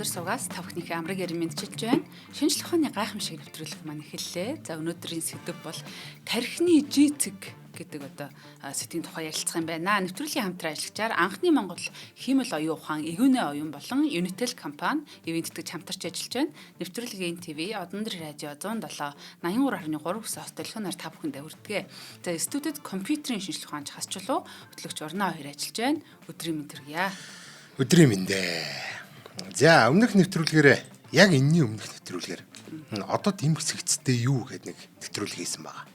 Өндөр сувгаас та бүхнийхээ амраг ярин мэдчилж байна. Шинжлэх ухааны гайхамшиг нэвтрүүлэг маань эхэллээ. За, өнөөдрийн сэдэв бол тархины жийцэг гэдэг одоо сэдвийн тухай ярилцах юм байна. Нэвтрүүлгийн хамтран ажиллагчаар анхны Монгол хиймэл оюун ухаан Эгүнэ оюун болон Unitel компани ивээн тэтгэж хамтарч ажиллаж байна. Нэвтрүүлгийн ТV, Одондөр радио 107 83.3 гэсэн хос телефоноор та бүхэндээ хүрдэг. За, студид компьютерийн шинжлэх ухаанч Хасчлуу, хөтлөгч Урнаа хоёр ажиллаж байна. Өдрийн мэнд хүргье. Өдрийн мэнд ээ. За, өмнөх нэвтрүүлгээрээ, яг энэний өмнөх нэвтрүүлгээр одоо эмх цэгцтэй юу гэдэг нэг нэвтрүүлэг хийсэн байгаа.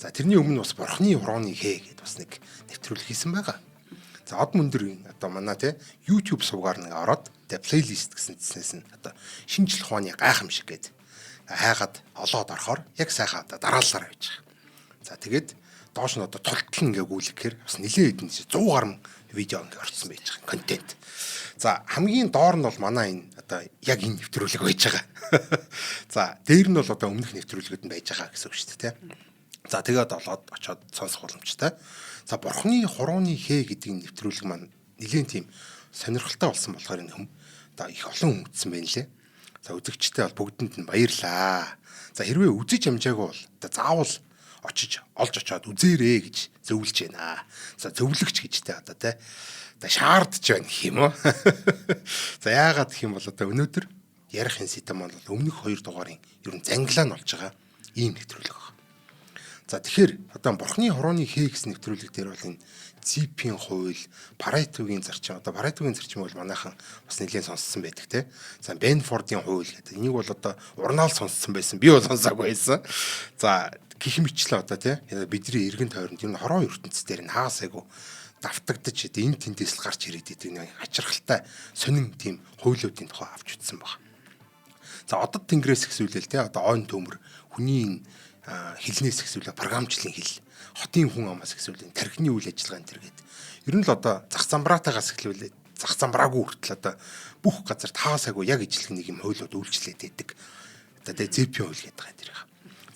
За, тэрний өмнө бас бурхны хурууны хээ гэдээ бас нэг нэвтрүүлэг хийсэн байгаа. За, од мөндөр одоо манай те YouTube сувгаар нэг ороод те playlist гэсэн цэснээс нь одоо шинжлэх ухааны гайхамшиг гээд хайгаад олоод орохоор яг сайхан одоо дараалалаар байж байгаа. За, тэгээд доош нь одоо тултал ингээ гүйлгэхээр бас нэлээд хэдэн 100 гаруй видео ингээ орцсон байж байгаа контент. За, хамгийн доор нь бол манай энэ одоо яг энэ нэвтрүүлэг байж байгаа. За, дээр нь бол одоо өмнөх нэвтрүүлгүүд нь байж байгаа гэсэн үг шүү дээ, тэ. За, тэгээд олоод очоод сонсох боломжтой. За, бурхны хурууны хээ гэдэг энэ нэвтрүүлэг маань нэлээд тийм сонирхолтой болсон болохоор энэ хүм одоо их олон хүн үзсэн байна лээ. За, үзэгчтэй бол бүгдэнд нь баярлаа. За, хэрвээ үзэж амжаагүй бол одоо заавал очиж олж очоод үзээрэй гэж зөвлөж байна. За, зөвлөгч гэж те одоо те одоо шаардж байна гэх юм уу. За, яагаад гэх юм бол одоо өнөөдөр ярих энэ сэдэв маань бол өмнөх хоёр дугаарын ер нь зангилаа нь болж байгаа ийм нэвтрүүлэг байна. За, тэгэхээр одоо бурхны хурууны хээ гэсэн нэвтрүүлэг дээр бол энэ Зипийн хууль, Паретогийн зарчим, одоо Паретогийн зарчим бол манайхан бас нэлээд сонссон байдаг те. За, Бенфордын хууль гэдэг. Энийг бол одоо урнаал сонссон байсан. Би бол сонсоогүй байсан. За, гэх мэтчлээ одоо те бидний эргэн тойронд ер нь хороо ертөнц дээр нь хаасайгүй давтагдаж энэ тэндээс л гарч ирээд идэг нэг ачирхалтай сонин тийм хуулиудын тухай авч үзсэн баг. За, одод тэнгэрээс ихсүүлэл те одоо ойн төмөр хүний хэлнээс ихсүүлээ програмчлалын хэл, хотын хүн амаас ихсүүлээ тархины үйл ажиллагаа энэ төр гээд ер нь л одоо зах замбраатаагаас эхлүүлээ зах замбраагүй хүртэл одоо бүх газар таасаагүй яг ижлэх нэг юм хуулиуд үйлчлээд байдаг. Одоо те зэпийн хууль гэдэг байгаа юм.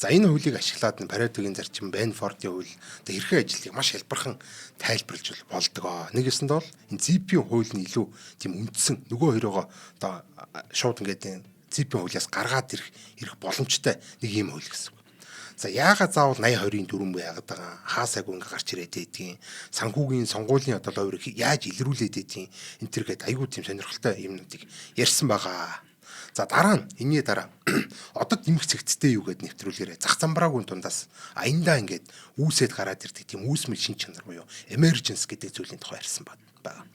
За, энэ хуулийг ашиглаад нь Паретогийн зарчим, Бенфордын хууль одоо хэрхэн ажиллахыг маш хялбархан тайлбарлаж болдог. Нэг ёсондоо бол энэ зэпийн хууль нь илүү тийм үндсэн нөгөө хоёроо одоо шууд ингээд зэпийн хуулиас гаргаад ирэх боломжтой нэг юм хууль гэсэн. За, яагаад заавал 80 20-ын дүрм байгаад байгаа, хаасаагүй ингээ гарч ирээд байдгийн, санхүүгийн сонгуулийн одоо ловрыг яаж илрүүлээд байдгийн энэ төр гээд айгүй тийм сонирхолтой юмнуудыг ярьсан байгаа. За, дараа нь энэний дараа одод нэмэх цэгцтэй юу гэд нэвтрүүлгээрээ зах замбраагүй дундаас аяндаа ингээд үүсээд гараад ирдэг тийм үүсмэл шин чанар буюу emergence гэдэг зүйлийн тухай ярьсан байгаа.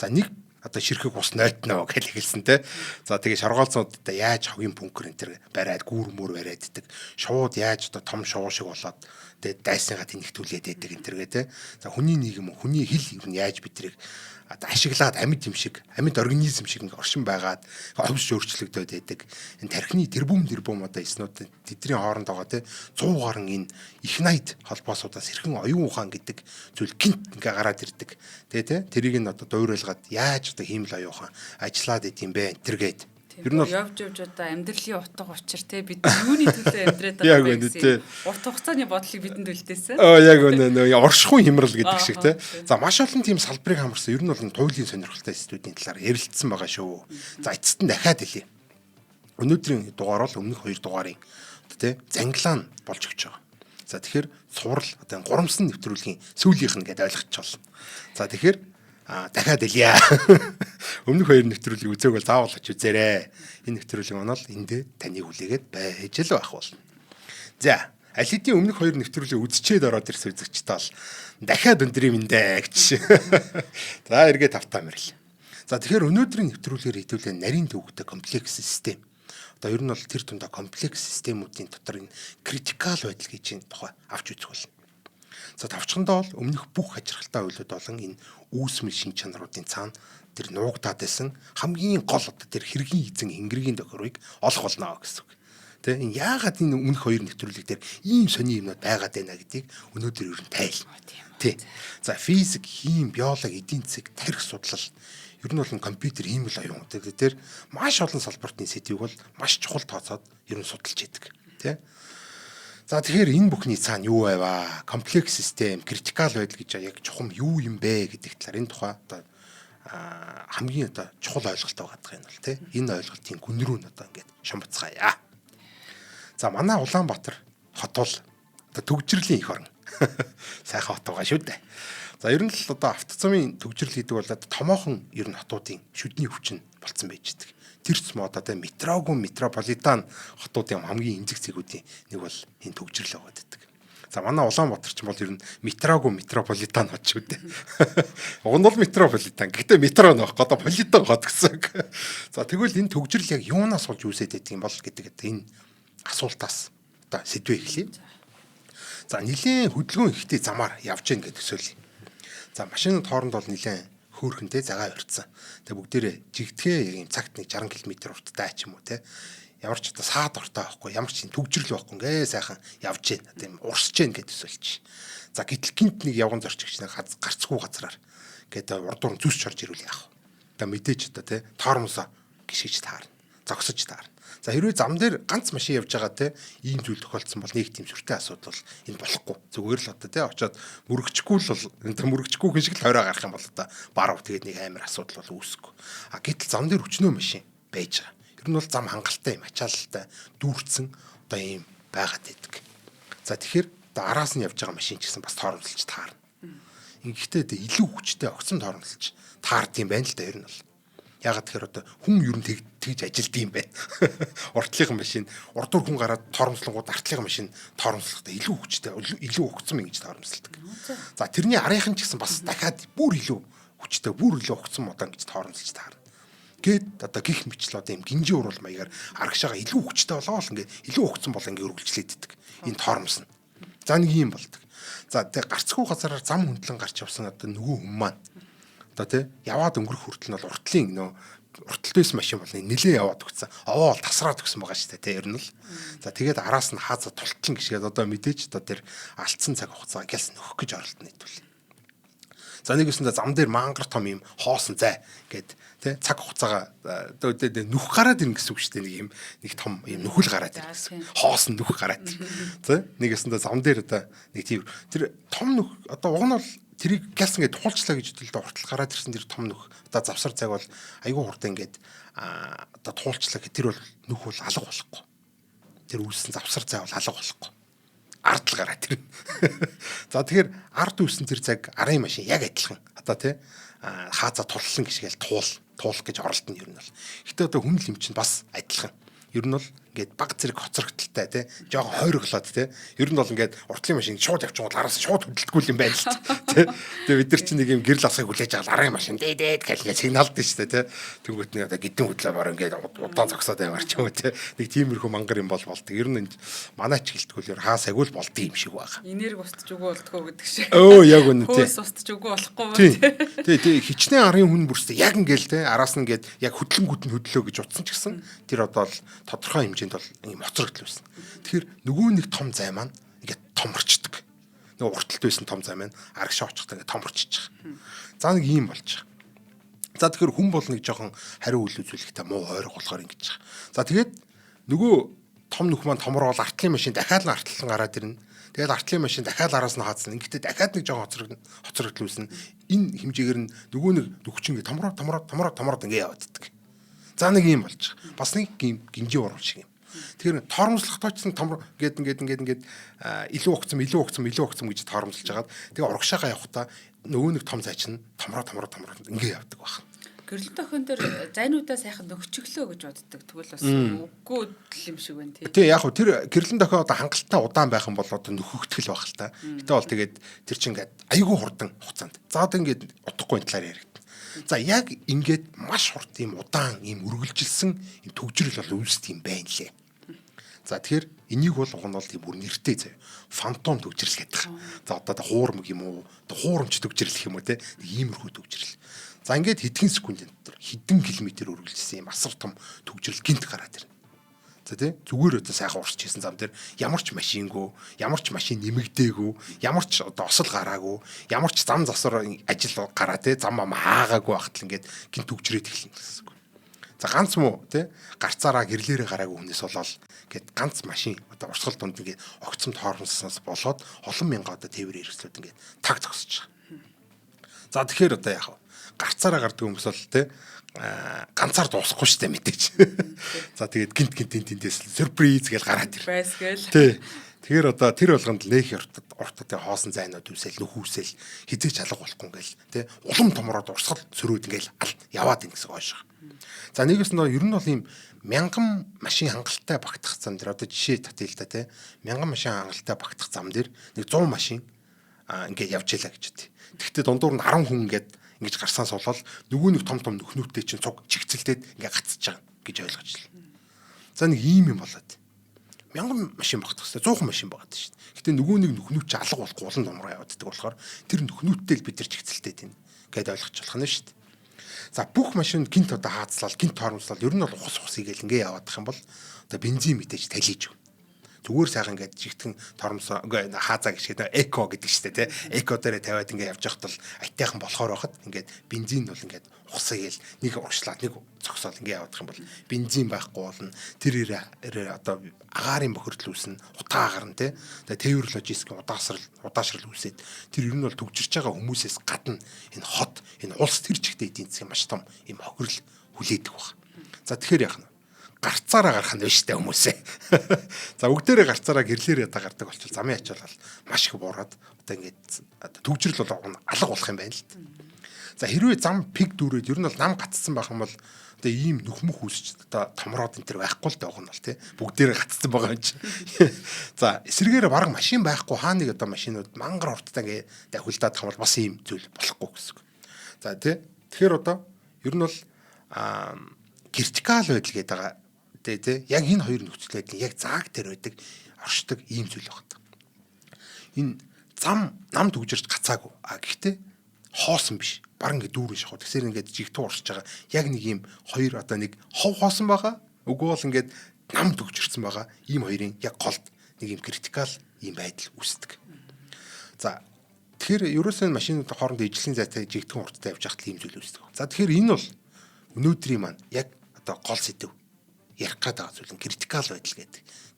За, нэг одоо ширхэг ус нойтноо гэж хэлсэн те. За, тэгээ шоргоолцоод одоо яаж хогийн бункер энэ төр бариад гүүр мөр бариад идэг. Шууд яаж одоо том шуу шиг болоод тэгээ дайсныгаа тэнэгтүүлээд байдаг энэ төргээ те. За, хүний нийгэм, хүний хэл ер нь яаж бидрийг одоо ашиглаад амьд юм шиг, амьд организм шиг ингээ оршин байгаад ховс өөрчлөгдөд байдаг. Энэ тархины тэрбум тэрбум одоо эснүүд тэдний хооронд байгаа те 100 гаруй энэ их найд холбоосуудаас хэрхэн оюун ухаан гэдэг зүйл гинт ингээ гараад ирдэг. Тэгээ те тэрийг нь одоо дуурайлгаад яаж одоо хиймэл оюун ухаан ажиллаад идэм бэ энэ төргээд. Ер нь бол явж явж одоо амьдралын утга учир те бид юуны төлөө амьдраад байгаа вэ гэсэн урт хугацааны бодлыг бидэнд үлдээсэн. Аа, яг үнэ, нөө оршихуй хямрал гэдэг шиг те. За, маш олон тийм салбарыг хамарсан. Ер нь бол энэ туйлын сонирхолтой сэдвүүдийн талаар ярилцсан байгаа шүү. За, эцэст нь дахиад хэлье. Өнөөдрийн дугаар бол өмнөх хоёр дугаарын те зангилаа нь болж өгч байгаа. За, тэгэхээр цуврал одоо гурамсан нэвтрүүлгийн сүүлийнх нь гэдээ ойлгочихвол. За, тэгэхээр дахиад хэлье. Өмнөх хоёр нэвтрүүлгийг үзээг бол заавал очиж үзээрэй. Энэ нэвтрүүлэг маань бол эндээ таныг хүлээгээд байж л байх болно. За, аль хэдийн өмнөх хоёр нэвтрүүлгийг үзчихэд ороод ирсэн үзэгчтэй бол дахиад өндрийн мэндэ гэж. За, эргээ тавтаа мэрэл. За, тэгэхээр өнөөдрийн нэвтрүүлгээр хэдүүлээ нарийн төвөгтэй комплекс систем. Одоо ер нь бол тэр тундаа комплекс системүүдийн дотор энэ critical байдал гэж энэ тухай авч үзэх болно. За, товчхондоо бол өмнөх бүх хажиргалтай хуулиуд болон энэ үүсмэл шин чанаруудын цаана тэр нуугдаад байсан хамгийн гол одоо тэр хэргийн эзэн тэнгэрийн тохирыг олох болно гэсэн үг. Тэ, энэ яагаад энэ өмнөх хоёр нэвтрүүлэг дээр ийм сони юмнууд байгаад байна гэдгийг өнөөдөр ер нь тайлна. Тий. За, физик, хим, биологи, эдийн засаг, тархи судлал ер нь бол компьютер ийм л оюун. Тэр маш олон салбартын сэдвийг бол маш чухал тооцоод ер нь судалж идэг. Тэ. За, тэгэхээр энэ бүхний цаана юу байваа? Комплекс систем, critical байдал гэж яг чухам юу юм бэ гэдэг талаар энэ тухай одоо хамгийн одоо чухал ойлголт байгаа юм бол тий энэ ойлголтын гүн рүү нь одоо ингээд шумбацгаая. За манай Улаанбаатар хот бол одоо төгжрлийн их орн. Сайхан хот байгаа шүү дээ. За ер нь л одоо автозамын төгжрөл гэдэг бол одоо томоохон ер нь хотуудын шүдний хүчин болцсон байж байгаа. Тэр ч юм одоо метрогүн метрополитан хотуудын хамгийн эмзэг цэгүүдийн нэг бол энэ төгжрөл байгаа гэдэг. За манай Улаанбаатар ч бол ер нь метрогүн метрополитан хот шүү дээ. Уг нь бол метрополитан. Гэхдээ метро нөхгүй одоо политан хот гэсэн. За тэгвэл энэ төгжрөл яг юунаас болж үүсээд байдаг юм бол гэдэг энэ асуултаас одоо сэдвээ эхлэе. За нилээн хөдөлгөөн ихтэй замаар явж гин гэж төсөөлье. За машинууд хооронд бол нилээн хөөрхөнтэй цагаа урьдсан. Тэгээ бүгдээрээ жигдэхээ яг юм цагт нэг 60 км урттай ч юм уу те. Ямар ч одоо саад ортой байхгүй, ямар ч юм төгжрөл байхгүй ингээ сайхан явж гин. Одоо юм урсж гин гэж төсөөлч. За гэтэл гинт нэг явган зорчигч нэг гарцгүй газраар ингээд урд уран зүсч орж ирүүл яах вэ? Одоо мэдээж одоо те тормосоо гიშгэж таарна. Зогсож таарна. За хэрвээ зам дээр ганц машин явж байгаа те ийм зүйл тохиолдсон бол нэг тийм сүртэй асуудал бол энэ болохгүй. Зүгээр л одоо те очоод мөрөгчгүй л бол энэ мөрөгчгүй хүн шиг л тойроо гарах юм бол одоо барав тэгээд нэг амар асуудал бол үүсэхгүй. А гэтэл зам дээр өчнөө машин байж байгаа. Ер нь бол зам хангалттай юм ачаалалтай дүүрсэн одоо ийм байгаад байдаг. За тэгэхээр одоо араас нь явж байгаа машин ч гэсэн бас торомсолж таарна. Ингэхдээ илүү хүчтэй огцом торомсолж таард юм байна л да ер нь бол. Ягаад тэгэхээр одоо хүн ер нь тэгж ажилд юм байна. Уртлынхан машин урдуур хүн гараад торомслонгууд артлынхан машин торомслохдоо илүү хүчтэй, илүү огцом ингэж торомсолдог. За тэрний арынхан ч гэсэн бас дахиад бүр илүү хүчтэй, бүр илүү огцом одоо ингэж торомсолж таарна. Гээд одоо гих мэтлээ одоо юм гинжин уруул маягаар арагшаага илүү хүчтэй болоо л ингээд илүү огцом бол ингээд үргэлжлээд идэг. Энэ торомсно. За нэг юм болдог. За тэг гарцгүй газараар зам хөндлөн гарч явсан одоо нөгөө хүн маань одоо тий яваад өнгөрөх хүртэл нь бол уртлын нөө урталт байсан машин бол нилээ яваад өгсөн. Овоо бол тасраад өгсөн байгаа шүү дээ тий ер нь л. За тэгээд араас нь хааза тултлан гიშгээд одоо мэдээж одоо тэр алдсан цаг хугацаа гялс нөхөх гэж оролдоно хэдүүл. За нэг өсөндөө зам дээр мангар том юм хоосон зай гэд тий цаг хугацаагаа одоо нүх гараад ирнэ гэсэн үг шүү дээ нэг юм нэг том юм нүхэл гараад ирнэ гэсэн. Хоосон нүх гараад. За нэг өсөндөө зам дээр одоо нэг тийм тэр том нүх одоо уг нь бол тэрийг гялс ингээд туулчлаа гэж бодвол уртал гараад ирсэн тэр том нүх одоо завсар цаг бол айгүй хурдан ингээд одоо туулчлаа гэх тэр бол нүх бол алга болохгүй. Тэр үүссэн завсар цай бол алга болохгүй. Ард л гараад ирнэ. За тэгэхээр ард үүссэн тэр цаг арын машин яг адилхан. Одоо тий хааза туллан гიშгээл туулах гэж оролдоно ер нь бол. Гэтэ одоо хүн л юм чинь бас адилхан. Ер нь бол ингээд баг зэрэг хоцрогдолтой тий жоохон хойроглоод тий ер нь бол ингээд уртлын машин шууд явчихгол араас шууд хөдөлдөггүй юм байна л тий. Тэгээ бид нар чинь нэг юм гэрэл асхыг хүлээж аваад арын машин дээд гэл ингээд сигналдсан шүү дээ тий. Тэнгүүт нэг одоо гидэн хөдлөө бар ингээд удаан зогсоод яваар ч юм уу тий. Нэг тиймэрхүү мангар юм бол болдог. Ер нь манай ч гэлтгүүлэр хаа сайгүй л болдсон юм шиг байна. Энерги устж үгүй болдгоо гэдэг шиг. Өө яг үнэ тий. Хөөс устж үгүй болохгүй тий. Тий тий хичнээн арын хүн бүрстэй яг ингээд тий араас нь ингээд яг хөдлөнгүүд нь хөдлөө гэж утсан ч гэсэн тэр одоо л тодорхой хэмжээнд бол ийм хоцрогдол байсан. Тэгэхээр нөгөө нэг том зай маань ингээд томорчдөг. Нөгөө урталт байсан том зай маань арагшаа очихдоо ингээд томорччих. За нэг ийм болж байгаа. За тэгэхээр хүн бол нэг жоохон хариу үйл үзүүлэхдээ муу ойрог болохоор ингэж байгаа. За тэгээд нөгөө том нүх маань томроод артлын машин дахиад нь артлан гараад ирнэ. Тэгээд артлын машин дахиад араас нь хаацна. Ингэхдээ дахиад нэг жоохон хоцрогдол үүснэ. Энэ хэмжээгээр нь нөгөө нэг нүх чинь ингээд томроод томроод томроод томроод ингээд яваад иддэг. За нэг юм болж байгаа. Бас нэг гинжи урал шиг юм. Тэгэхээр торомслохдоо ч том ингээд ингээд ингээд ингээд илүү огцом илүү огцом илүү огцом гэж торомсолж хагаад тэгээ урагшаага явахдаа нөгөө нэг том зай чинь томроо томроо томроо ингээ явдаг байх. Гэрлийн тохион дээр зайнуудаа сайхан нөхчөглөө гэж боддог. Тэгвэл бас үгүй юм шиг байна тий. Тий яг хөө тэр гэрлийн дохио одоо хангалттай удаан байх юм бол одоо нөхөгдөх л байх л та. Гэтэ бол тэгээд тэр чинь ингээд айгүй хурдан хугацаанд. За одоо ингээд утгагүй энэ талаар яригдана. За яг ингээд маш хурд ийм удаан ийм үргэлжилсэн ийм төгжрөл бол үүсдэг юм байна лээ. За тэгэхээр энийг бол уг нь бол тийм бүр нэртэй заяа. Фантом төгжрөл гэдэг. За одоо хуурмаг юм уу? Одоо хуурамч төгжрөл гэх юм уу те? Нэг иймэрхүү төгжрөл. За ингээд хэдхэн секундын дотор хэдэн километр үргэлжилсэн юм асар том төгжрөл гинт гараад ирнэ. За тий зүгээр одоо сайхан урсч хийсэн зам дээр ямар ч машингүй, ямар ч машин нэмэгдээгүй, ямар ч одоо осол гараагүй, ямар ч зам засвар ажил гараа тий зам ам хаагаагүй байхад л ингээд гинт төгжрээд эхэлнэ гэсэн үг. За ганц муу тий гарцаараа гэрлээрээ гараагүй хүнээс болоод ингээд ганц машин одоо урсгал дунд ингээд огцом тоормсноос болоод олон мянган одоо тээврийн хэрэгслүүд ингээд таг зогсож байгаа. За тэгэхээр одоо яах вэ? Гарцаараа гардаг хүмүүс бол те ганцаар дуусахгүй шүү дээ мэдээж. За тэгээд гинт гинт тент тентээс сюрприз гэж гараад ир. Байсгээл. Тий. Тэгэхээр одоо тэр болгонд л нөх уртад хоосон зайнууд үсэл нөхүүсэл хизээч алга болохгүй ингээл тий улам томроод урсгал сөрөөд ингээл ал яваад ин гэсэн ойших. За нэгээс нөө ер нь бол ийм мянган машин хангалттай багтах зам дээр одоо жишээ татъя л да тий мянган машин хангалттай багтах зам дээр нэг 100 машин ингээд явж ялаа гэж үү. Тэгвэл дундуур нь 10 хүн ингээд ингэж гарсан суулал нөгөө нэг том том нөхнүүттэй чинь цуг чигцэлдээд ингээд гацж байгаа гэж ойлгож л. За нэг ийм юм болоод мянган машин багтах хэвээр 100 машин багтдаг шүү дээ. Гэтэ нөгөө нэг нөхнүүт чи алга болохгүй улан томроо явагддаг болохоор тэр нөхнүүттэй л бид нар чигцэлтэй тийм гэд ойлгож болох нь шүү дээ. За бүх машин гинт одоо хаацлал гинт тоормслал ер нь бол ухас ухас игээл ингээ яваадах юм бол одоо бензин мэдээж талиж өгнө. Зүгээр сайхан ингээд жигтгэн тормсоо хаазаа гიშгээд эко гэдэг шүү дээ тий. Эко дээрээ тавиад ингээ явж байхад бол айтайхан болохоор байхад ингээд бензин бол ингээд ухсаа гээл нэг урагшлаад нэг зогсоол ингээ явах юм бол бензин байхгүй болно. Тэр ирээ одоо агаарын бохирдол үүснэ, утаа агаар нь тий. Тэгээ тээвэр логистикийн удаашрал үүсээд тэр ер нь бол төгжирч байгаа хүмүүсээс гадна энэ хот, энэ улс тэр чигтээ эдийн засгийн маш том юм хохирол хүлээдэг баг. За тэгэхээр яах нь? Гарцаараа гарах нь биш үү хүмүүсээ. За бүгдээрээ гарцаараа гэрлээрээ одоо гардаг болчихвол замын ачаал бол маш их буураад одоо ингээд төгжрөл бол алга болох юм байна л да. За хэрвээ зам пиг дүүрээд ер нь бол нам гацсан байх юм бол одоо ийм нөхмөх үүсч одоо томроод энэ төр байхгүй л байгаа нь бол тий. Бүгдээрээ гацсан байгаа юм чи. За эсрэгээр бараг машин байхгүй хаа нэг одоо машинууд мангар хурдтай ингээд давхилдаад юм бол бас ийм зүйл болохгүй гэсэн үг. За тий. Тэгэхээр одоо ер нь бол критикал байдал гэдэг байгаа тий тий. Яг энэ хоёр нөхцөл байдлын яг зааг тэр байдаг оршдог ийм зүйл байна. Энэ зам нам төгжирч гацаагүй. А гэхдээ хоосон биш. Баг ингээд дүүрэн шахуу. Тэгсээр ингээд жигтэн урсж байгаа. Яг нэг ийм хоёр одоо нэг хов хоосон байгаа. Үгүй бол ингээд нам төгжирсэн байгаа. Ийм хоёрын яг голд нэг ийм критикал ийм байдал үүсдэг. За тэгэхээр ерөөсөө машинууд хоорондоо ижлэлийн зайтай жигтэн хурдтай явж байхад ийм зүйл үүсдэг. За тэгэхээр энэ бол өнөөдрийн маань яг одоо гол сэдэв ярих гээд байгаа зүйл нь критикал байдал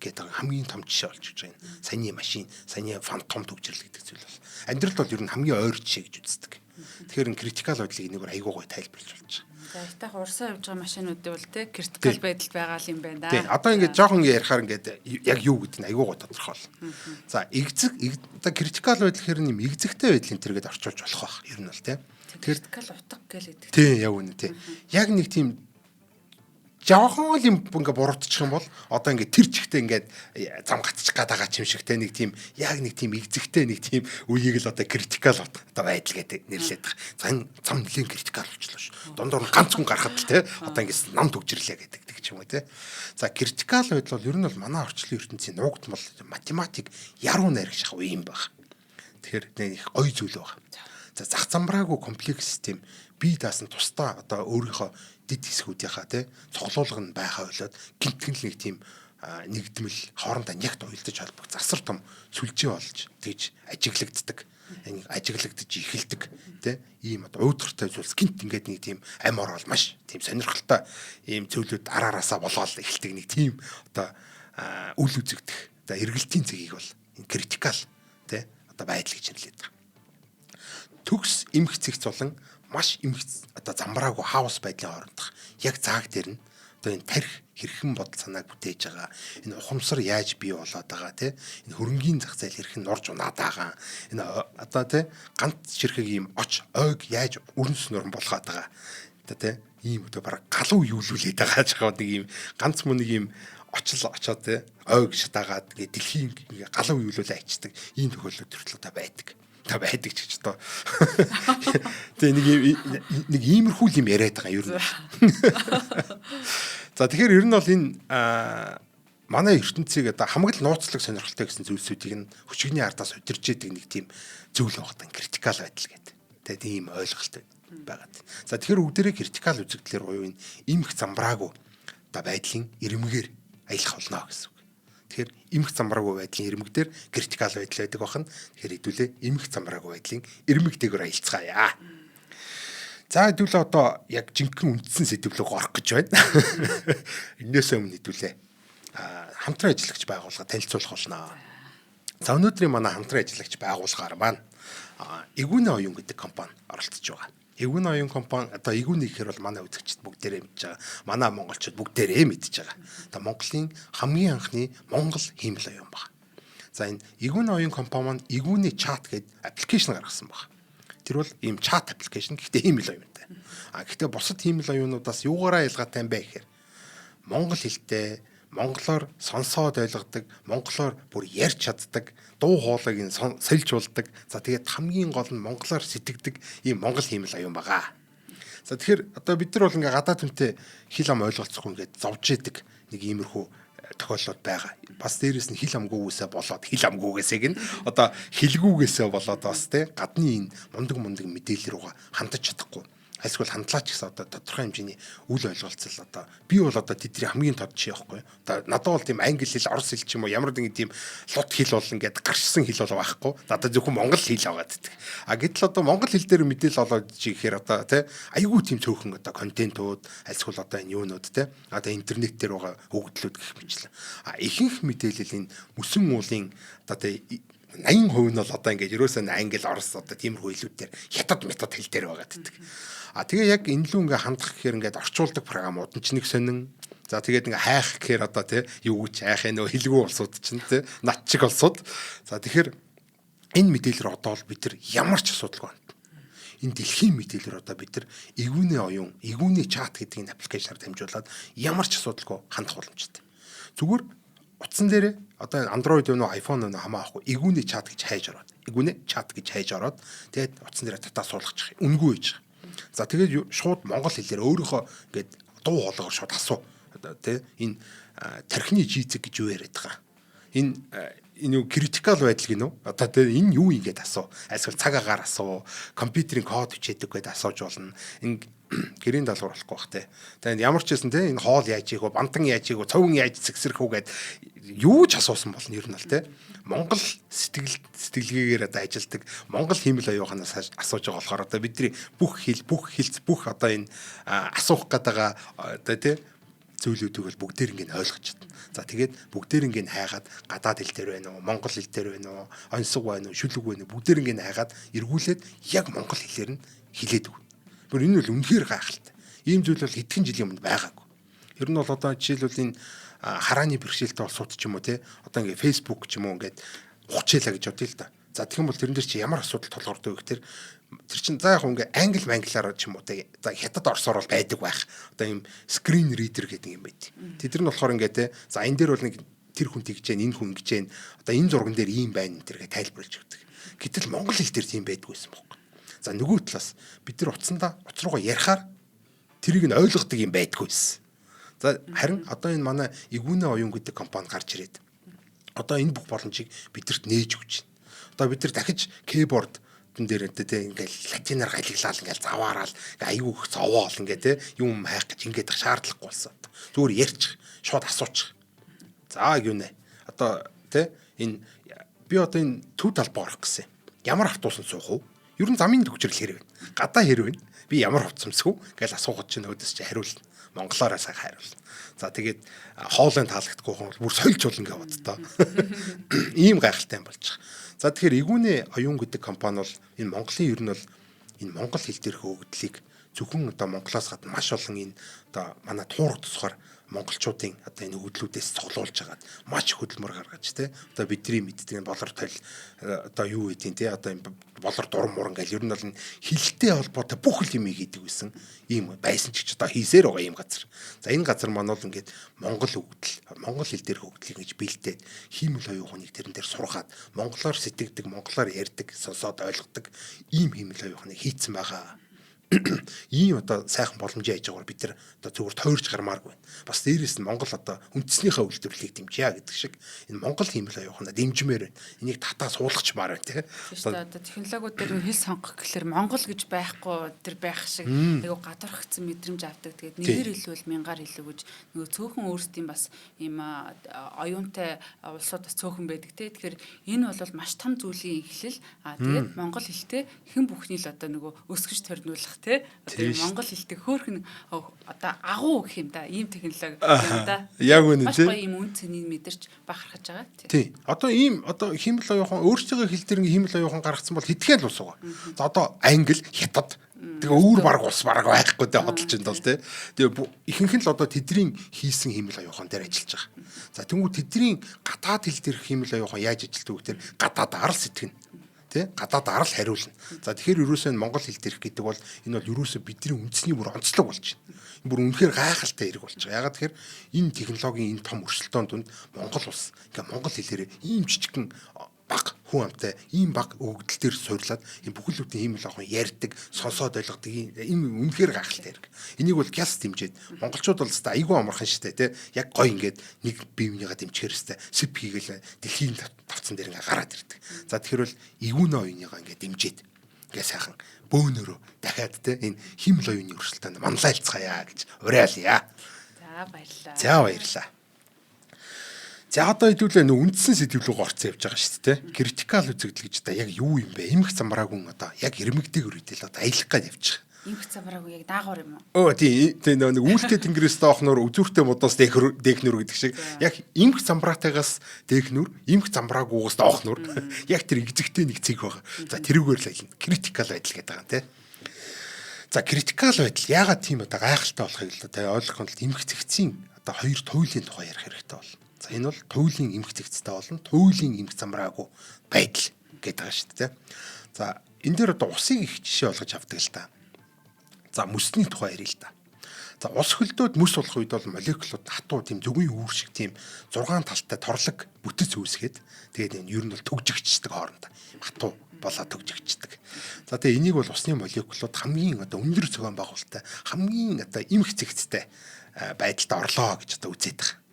гэдэг хамгийн том жишээ болж байгаа юм. Саяны машин, саяны фантом төгжрөл гэдэг зүйл бол амьдралд бол ер нь хамгийн ойр жишээ гэж үздэг. Тэгэхээр энэ критикал байдлыг энэгээр айгуу гоё тайлбарлаж болж байгаа. За айтайх урсаа явж байгаа машинуудыг бол те критикал байдалд байгаа л юм байна да. Тийм. Одоо ингээд жоохон ингээд ярихаар ингээд яг юу гэдэг нь айгуу гоё тодорхой болно. За эгзэг одоо критикал байдал гэхээр нэм эгзэгтэй байдлын тэргээд орчуулж болох байх. Ер нь бол те. Критикал утга гэл гэдэг. Тийм яг үнэ те. Яг нэг тийм жоохон л юм ингээ буруутчих юм бол одоо ингээ тэр чигтээ ингээд зам гацчих гээд байгаа юм шиг те нэг тийм яг нэг тийм эгзэгтэй нэг тийм үеийг л одоо критикал одоо байдал гэдэг нэрлээд байгаа. За энэ зам нэлээд критикал болчихлоо шүү. Дундуур нь ганц хүн гарахад л те одоо ингээ нам төгжрлээ гэдэг тэг ч юм уу те. За критикал байдал бол ер нь бол манай орчлон ертөнцийн нуугдмал математик яруу найраг шах үе юм баг. Тэгэхээр нэг их ой зүйл баг. За зах замбраагүй комплекс систем бие даасан тусдаа одоо өөрийнхөө дэд хэсгүүдийнхаа тий цоглуулга нь байхаа болоод гинтгэн л нэг тийм нэгдмэл хоорондоо нягт уялдаж холбох засар том сүлжээ болж тэгж ажиглагддаг ажиглагдаж эхэлдэг тий ийм одоо уйдгартай зүйлс гинт ингээд нэг тийм ам орол маш тийм сонирхолтой ийм зүйлүүд араараасаа болоод эхэлдэг нэг тийм одоо үл үзэгдэх за эргэлтийн цэгийг бол энэ критикал тий одоо байдал гэж нэрлэдэг байгаа. Төгс эмх цэгц болон маш эмх одоо замбраагүй хаос байдлын хоорондох яг зааг дээр нь одоо энэ тарих хэрхэн бодол санааг бүтээж байгаа энэ ухамсар яаж бий болоод байгаа те энэ хөрөнгийн зах зээл хэрхэн нурж унаад байгаа энэ одоо те ганц ширхэг ийм оч ойг яаж өрнөс нуран болгоод байгаа одоо те ийм одоо баг галуу юулүүлээд байгаа ч нэг ийм ганц мөн нэг ийм очил очоод те ойг шатаагаад ингээ дэлхийн ингээ галуу юулүүлээ ачдаг ийм тохиолдол төрөл одоо байдаг. Та байдаг ч гэж одоо. Тэгээ нэг иймэрхүү юм яриад байгаа ер нь. За тэгэхээр ер нь бол энэ манай ертөнцийг одоо хамаг л нууцлаг сонирхолтой гэсэн зүйлсүүдийг нь хөчгөний ардаас удирж идэг нэг тийм зүйл байгаа даа критикал байдал гэдэг. Тэгээ тийм ойлголт байгаад. За тэгэхээр бүгдээрээ критикал үзэгдлэр буюу энэ эмх замбраагүй одоо байдлын ирмэгээр аялах болно гэсэн. Тэгэхээр эмх замбраагүй байдлын ирмэг дээр критикал байдал байдаг бахан. Тэгэхээр хэдүүлээ эмх замбраагүй байдлын ирмэг дээгүүр аялцгаая. За хэдүүлээ одоо яг жинхэнэ үндсэн сэдв рүү орох гэж байна. Энээс өмнө хэдүүлээ хамтран ажиллагч байгууллага танилцуулах болно. За өнөөдрийн манай хамтран ажиллагч байгууллагаар маань Эгүүнэ оюун гэдэг компани оролцож байгаа. Эгүүн оюун компани одоо эгүүн гэхээр бол манай үзэгчид бүгдээрээ мэдж байгаа. Манай монголчууд бүгдээрээ мэдж байгаа. Одоо Монголын хамгийн анхны монгол хиймэл оюун байна. За, энэ Эгүүн оюун компани маань Эгүүний чат гэдэг application гаргасан байна. Тэр бол ийм chat application, гэхдээ хиймэл оюунтай. А гэхдээ бусад хиймэл оюунуудаас юугаараа ялгаатай юм бэ гэхээр монгол хэлтэй, монголоор сонсоод ойлгодог, монголоор бүр ярьж чаддаг, дуу хоолойг нь сольж болдог. За, тэгээд хамгийн гол нь монголоор сэтгэдэг ийм монгол хиймэл оюун байгаа. За, тэгэхээр одоо бид нар бол ингээ гадаад хүнтэй хэл ам ойлголцохгүй ингээд зовж идэг нэг иймэрхүү тохиолдлууд байгаа. Бас дээрэс нь хэл амгүйгээсээ болоод, хэл амгүйгээсээ гин одоо хэлгүүгээсээ болоод бас те гадны энэ мундаг мундаг мэдээлэл рүүгээ хандаж чадахгүй, альсгүй хандлаач гэсэн одоо тодорхой хэмжээний үл ойлголцол. Одоо би бол одоо тэдний хамгийн тод жишээ байхгүй. Одоо надад бол тийм англи хэл, орос хэл ч юм уу ямар нэгэн тийм лут хэл бол ингээд гарчсан хэл бол байхгүй. Надад зөвхөн монгол хэл байгаа гэдэг. А гэтэл одоо монгол хэл дээр мэдээлэл олоод чи гэхээр одоо тий айгүй тийм цөөхөн одоо контентууд, альсгүй одоо энэ юунууд тий одоо интернет дээр байгаа өгөгдлүүд гэх мэтлээ. А ихэнх мэдээлэл энэ мөсөн уулын одоо тий 80% нь бол одоо ингээд ерөөсөө англи, орос, одоо тиймэрхүү хэлүүд дээр, хятад метод хэл дээр байгаа гэдэг. А тэгээ яг энэ лүү ингээ хандах гэхээр ингээд орчуулдаг програмууд нь ч нэг сонин. За, тэгээд ингээ хайх гэхээр одоо тий юу гэж хайх нөө хэлгүй улсууд чинь тий над чиг улсууд. За, тэгэхээр энэ мэдээлэл одоо бол бид нар ямар ч асуудалгүй байна. Энэ дэлхийн мэдээлэлээр одоо бид нар Эгүүнээ оюун, Эгүүний чат гэдэг энэ application аар дамжуулаад ямар ч асуудалгүй хандах боломжтой. Зүгээр утсан дээрээ одоо Android вэ нөө, iPhone вэ нөө хамаахгүй Эгүүний чат гэж хайж ороод, Эгүүнээ чат гэж хайж ороод, тэгээд утсан дээрээ татаа суулгачих. Үнэгүй байж байгаа. За, тэгээд шууд монгол хэлээр өөрийнхөө ингээд дуу хоолойгоор шууд асуу. Одоо тий энэ тархины жийцэг гэж юу яриад байгаа. Энэ юу critical байдал гинүү? Одоо тий энэ юу юм гээд асуу. Альсвал цаг агаар асуу. Компьютерийн код бичээдэг гээд асууж болно. Энэ гэрийн даалгавар болохгүй бах те. Тэгээд ямар ч байсан те энэ хоол яаж хийх вэ? Бантан яаж хийх вэ? Цовин яаж зэгсрэх үү гэд юу ч асуусан болно ер нь бол те. Монгол сэтгэл сэтгэлгээгээр одоо ажилдаг монгол хиймэл оюуханаас асууж байгаа болохоор одоо бидний бүх хэл, бүх хэлц, бүх одоо энэ асуух гэдэг байгаа одоо те зүйлүүдийг бол бүгдээр ингэ ойлгож чадна. За, тэгээд бүгдээр ингэ хайгаад гадаад хэл дээр байна уу, монгол хэл дээр байна уу, оньсого байна уу, шүлэг байна уу, бүгдээр ингэ хайгаад эргүүлээд яг монгол хэлээр нь хэлээд өгнө. Бүр энэ бол үнэхээр гайхалтай. Ийм зүйл бол хэдхэн жилийн өмнө байгаагүй. Ер нь бол одоо жишээлбэл энэ харааны бэрхшээлтэй улсууд ч юм уу те одоо ингээ Facebook ч юм уу ингээд ухчээлаа гэж бодъё л да. За, тэгэх юм бол тэрэн дээр чи ямар асуудал тулгардаг вэ гэхээр тэр чин за яг ингээ англи англиар ч юм уу те, за хятад орсоор бол байдаг байх. Одоо ийм screen reader гэдэг юм байт. Тэд нар нь болохоор ингээ те, за энэ дээр бол нэг тэр хүн тэгж जैन, энэ хүн ингэж जैन, одоо энэ зурган дээр ийм байна энэ тэргээ тайлбарлаж өгдөг. Гэтэл монгол хэл дээр тийм байдгүй байсан бохоо. За, нөгөө талаас бид нар утсандаа утас руугаа ярихаар тэрийг нь ойлгодог юм байдгүй байсан. За, харин одоо энэ манай Эгүүнээ оюун гэдэг компани гарч ирээд одоо энэ бүх боломжийг бидэрт нээж өгч байна. Одоо бид нар дахиж keyboard дээр тэ ингээл латинаар галиглаал, ингээл заваараал, ингээ айгүй их зовоол, ингээ тэ юм хайх гэж ингээд шаардлагагүй болсон. Зүгээр ярьчих, шууд асуучих. За, юу нэ. Одоо тэ энэ би одоо энэ төв талбай орох гэсэн. Ямар автобусанд суух вэ? Ер нь замын төгжрөл хэрэг байна. Гадаа хэрэг байна. Би ямар хувцас өмсөх үү гэж асуухад чинь өөдөөс чи хариулна. Монголоороо сайн хариулна. За, тэгээд хоолойн таалагдахгүй хүн бол бүр сольж болно гэж боддоо. Ийм гайхалтай юм болж байгаа. За, тэгэхээр Эгүүнээ оюун гэдэг компани бол энэ Монголын ер нь бол энэ монгол хэл дээрх өгөгдлийг зөвхөн одоо Монголоос гадна маш олон энэ одоо манай туурах тусгаар монголчуудын одоо энэ өгөгдлүүдээс цуглуулж агаад маш их хөдөлмөр гаргаж те одоо бидний мэддэг энэ болор толь одоо юу гэдгийг те одоо энэ болор дуран муран гэл ер нь бол энэ хилтэй холбоотой бүх л юм хийдэг байсан ийм байсан ч гэж одоо хийсээр байгаа ийм газар. За, энэ газар маань бол ингээд монгол өгөгдөл, монгол хэл дээрх өгөгдлийг ингэж бэлдээд хиймэл оюун ухааныг тэрэн дээр сургаад монголоор сэтгэдэг, монголоор ярьдаг, сонсоод ойлгодог ийм хиймэл оюун ухааныг хийцэн байгаа. Ийм одоо сайхан боломжийн аж ахуйр бид нар одоо зүгээр тойрж гармааргүй байна. Бас дээрэс нь Монгол одоо үндэснийхээ үйлдвэрлэлийг дэмжиж гэдэг шиг энэ монгол хиймэл оюуханаа дэмжмээр байна. Энийг татаа суулгачмаар байна тий. Тийм шүү дээ. Одоо технологиуд дээр хэл сонгох гэхэлэр монгол гэж байхгүй тэр байх шиг айгу гадуурхагдсан мэдрэмж авдаг. Тэгээд нэгээр илүү мянгаар илүү гэж нөгөө цөөхөн өөрсдийн бас ийм оюунтай улсууд бас цөөхөн байдаг тий. Тэгэхээр энэ бол маш том зүйлийн эхлэл. Аа, тэгээд монгол хэлтэй хэн бүхний л одоо нөгөө өсгөж торниулах те. Одоо монгол хэлтэй хөөхөн одоо агуу гэх юм да. Ийм технологи юм да. Яг үнэн тий. Маш гоё ийм үн цэнийг мэдэрч бахархаж байгаа. Тий. Одоо ийм одоо хиймэл оюухан өөрсдийнхөө хэл дээр ингээ хиймэл оюухан гаргацсан бол хэдхэн л улс байгаа. За одоо англи, хятад. Тэгээ өөр баг улс баг байхгүй те хөдөлж ин тол те. Тэгээ ихэнх нь л одоо тэдний хийсэн хиймэл оюухан дээр ажиллаж байгаа. За тэнгуү тэдний гадаад хэл дээрх хиймэл оюухан яаж ажилладаг вэ гэхээр гадаадаар л сэтгэнэ. Тэ гадаадаар л хариулна. За тэгэхээр ерөөсөө монгол хэл дээрх гэдэг бол энэ бол ерөөсөө бидний үндэсний бүр онцлог болж байна. Энэ бүр үнэхээр гайхалтай хэрэг болж байгаа. Ягаад тэгэхээр энэ технологийн энэ том өрсөлдөөн дунд Монгол улс ингээ монгол хэлээрээ ийм жижигхэн баг хүн амтай ийм баг өгөгдөл дээр суурлаад энэ бүхэл бүтэн хиймэл охон ярьдаг, сонсоод ойлгодог ийм үнэхээр гайхалтай хэрэг. Энийг бол гяс дэмжиж монголчууд бол өстой айгүй амархан штэ тий. Яг гой ингээд нэг бие бинийгаа дэмжихээр өстой сэп хийгээл дэлхийн тавцан дээр ингээ гараад ирдэг. За тэгэхээр бол ивүүнэ оюуныгаа ингээ дэмжиж ингээ сайхан бөөнөрөө дахиад тий энэ хиймэл оюуны өрсөлдөөнд манлайлцгаая гэж уриалъя. За баярлалаа. За баярлалаа. За одоо хэдүүлээ нөө үндсэн сэдв рүү орцсон явж байгаа шүү дээ. Critical үзэгдэл гэж одоо яг юу юм бэ? Эмх замбраагүй одоо яг ирмэгдэг өрөдөл одоо аялах гээд явж байгаа. Эмх замбраагүй яг даагуур юм уу? Өө тий, тий нөө нэг үйлтэй тэнгэрээс доох нөр үзүүртэй модоос дээхнүр гэдэг шиг яг эмх замбраатайгаас дээхнүр, эмх замбраагүйгээс доох нүр яг тэр игзэгтэй нэг цэг байгаа. За тэрүүгээр л аялна. Critical байдал гэдэг байгаа юм тий. За critical байдал яагаад тийм одоо гайхалтай болохыг л одоо ойлгохын тулд эмх зэгцийн одоо хоёр туйлын тухай ярих хэрэгтэй болно. За энэ бол туйлын эмх зэгцтэй болон туйлын эмх замраагүй байдал гэдэг байгаа шүү дээ. За энэ дээр одоо усыг их жишээ болгож авдаг л та. За мөсний тухай ярил л да. За ус хөлдөөд мөс болох үед бол молекулууд хатуу тийм зөвгийн үүр шиг тийм 6 талтай торлог бүтэц үүсгээд тэгээд энэ ер нь бол төгжигчдэг хоорондоо хатуу болоо төгжигчдэг. За тэгээ энийг бол усны молекулууд хамгийн одоо өндөр цогоон байгуулалттай хамгийн одоо эмх зэгцтэй байдалд орлоо гэж одоо үзээд байгаа.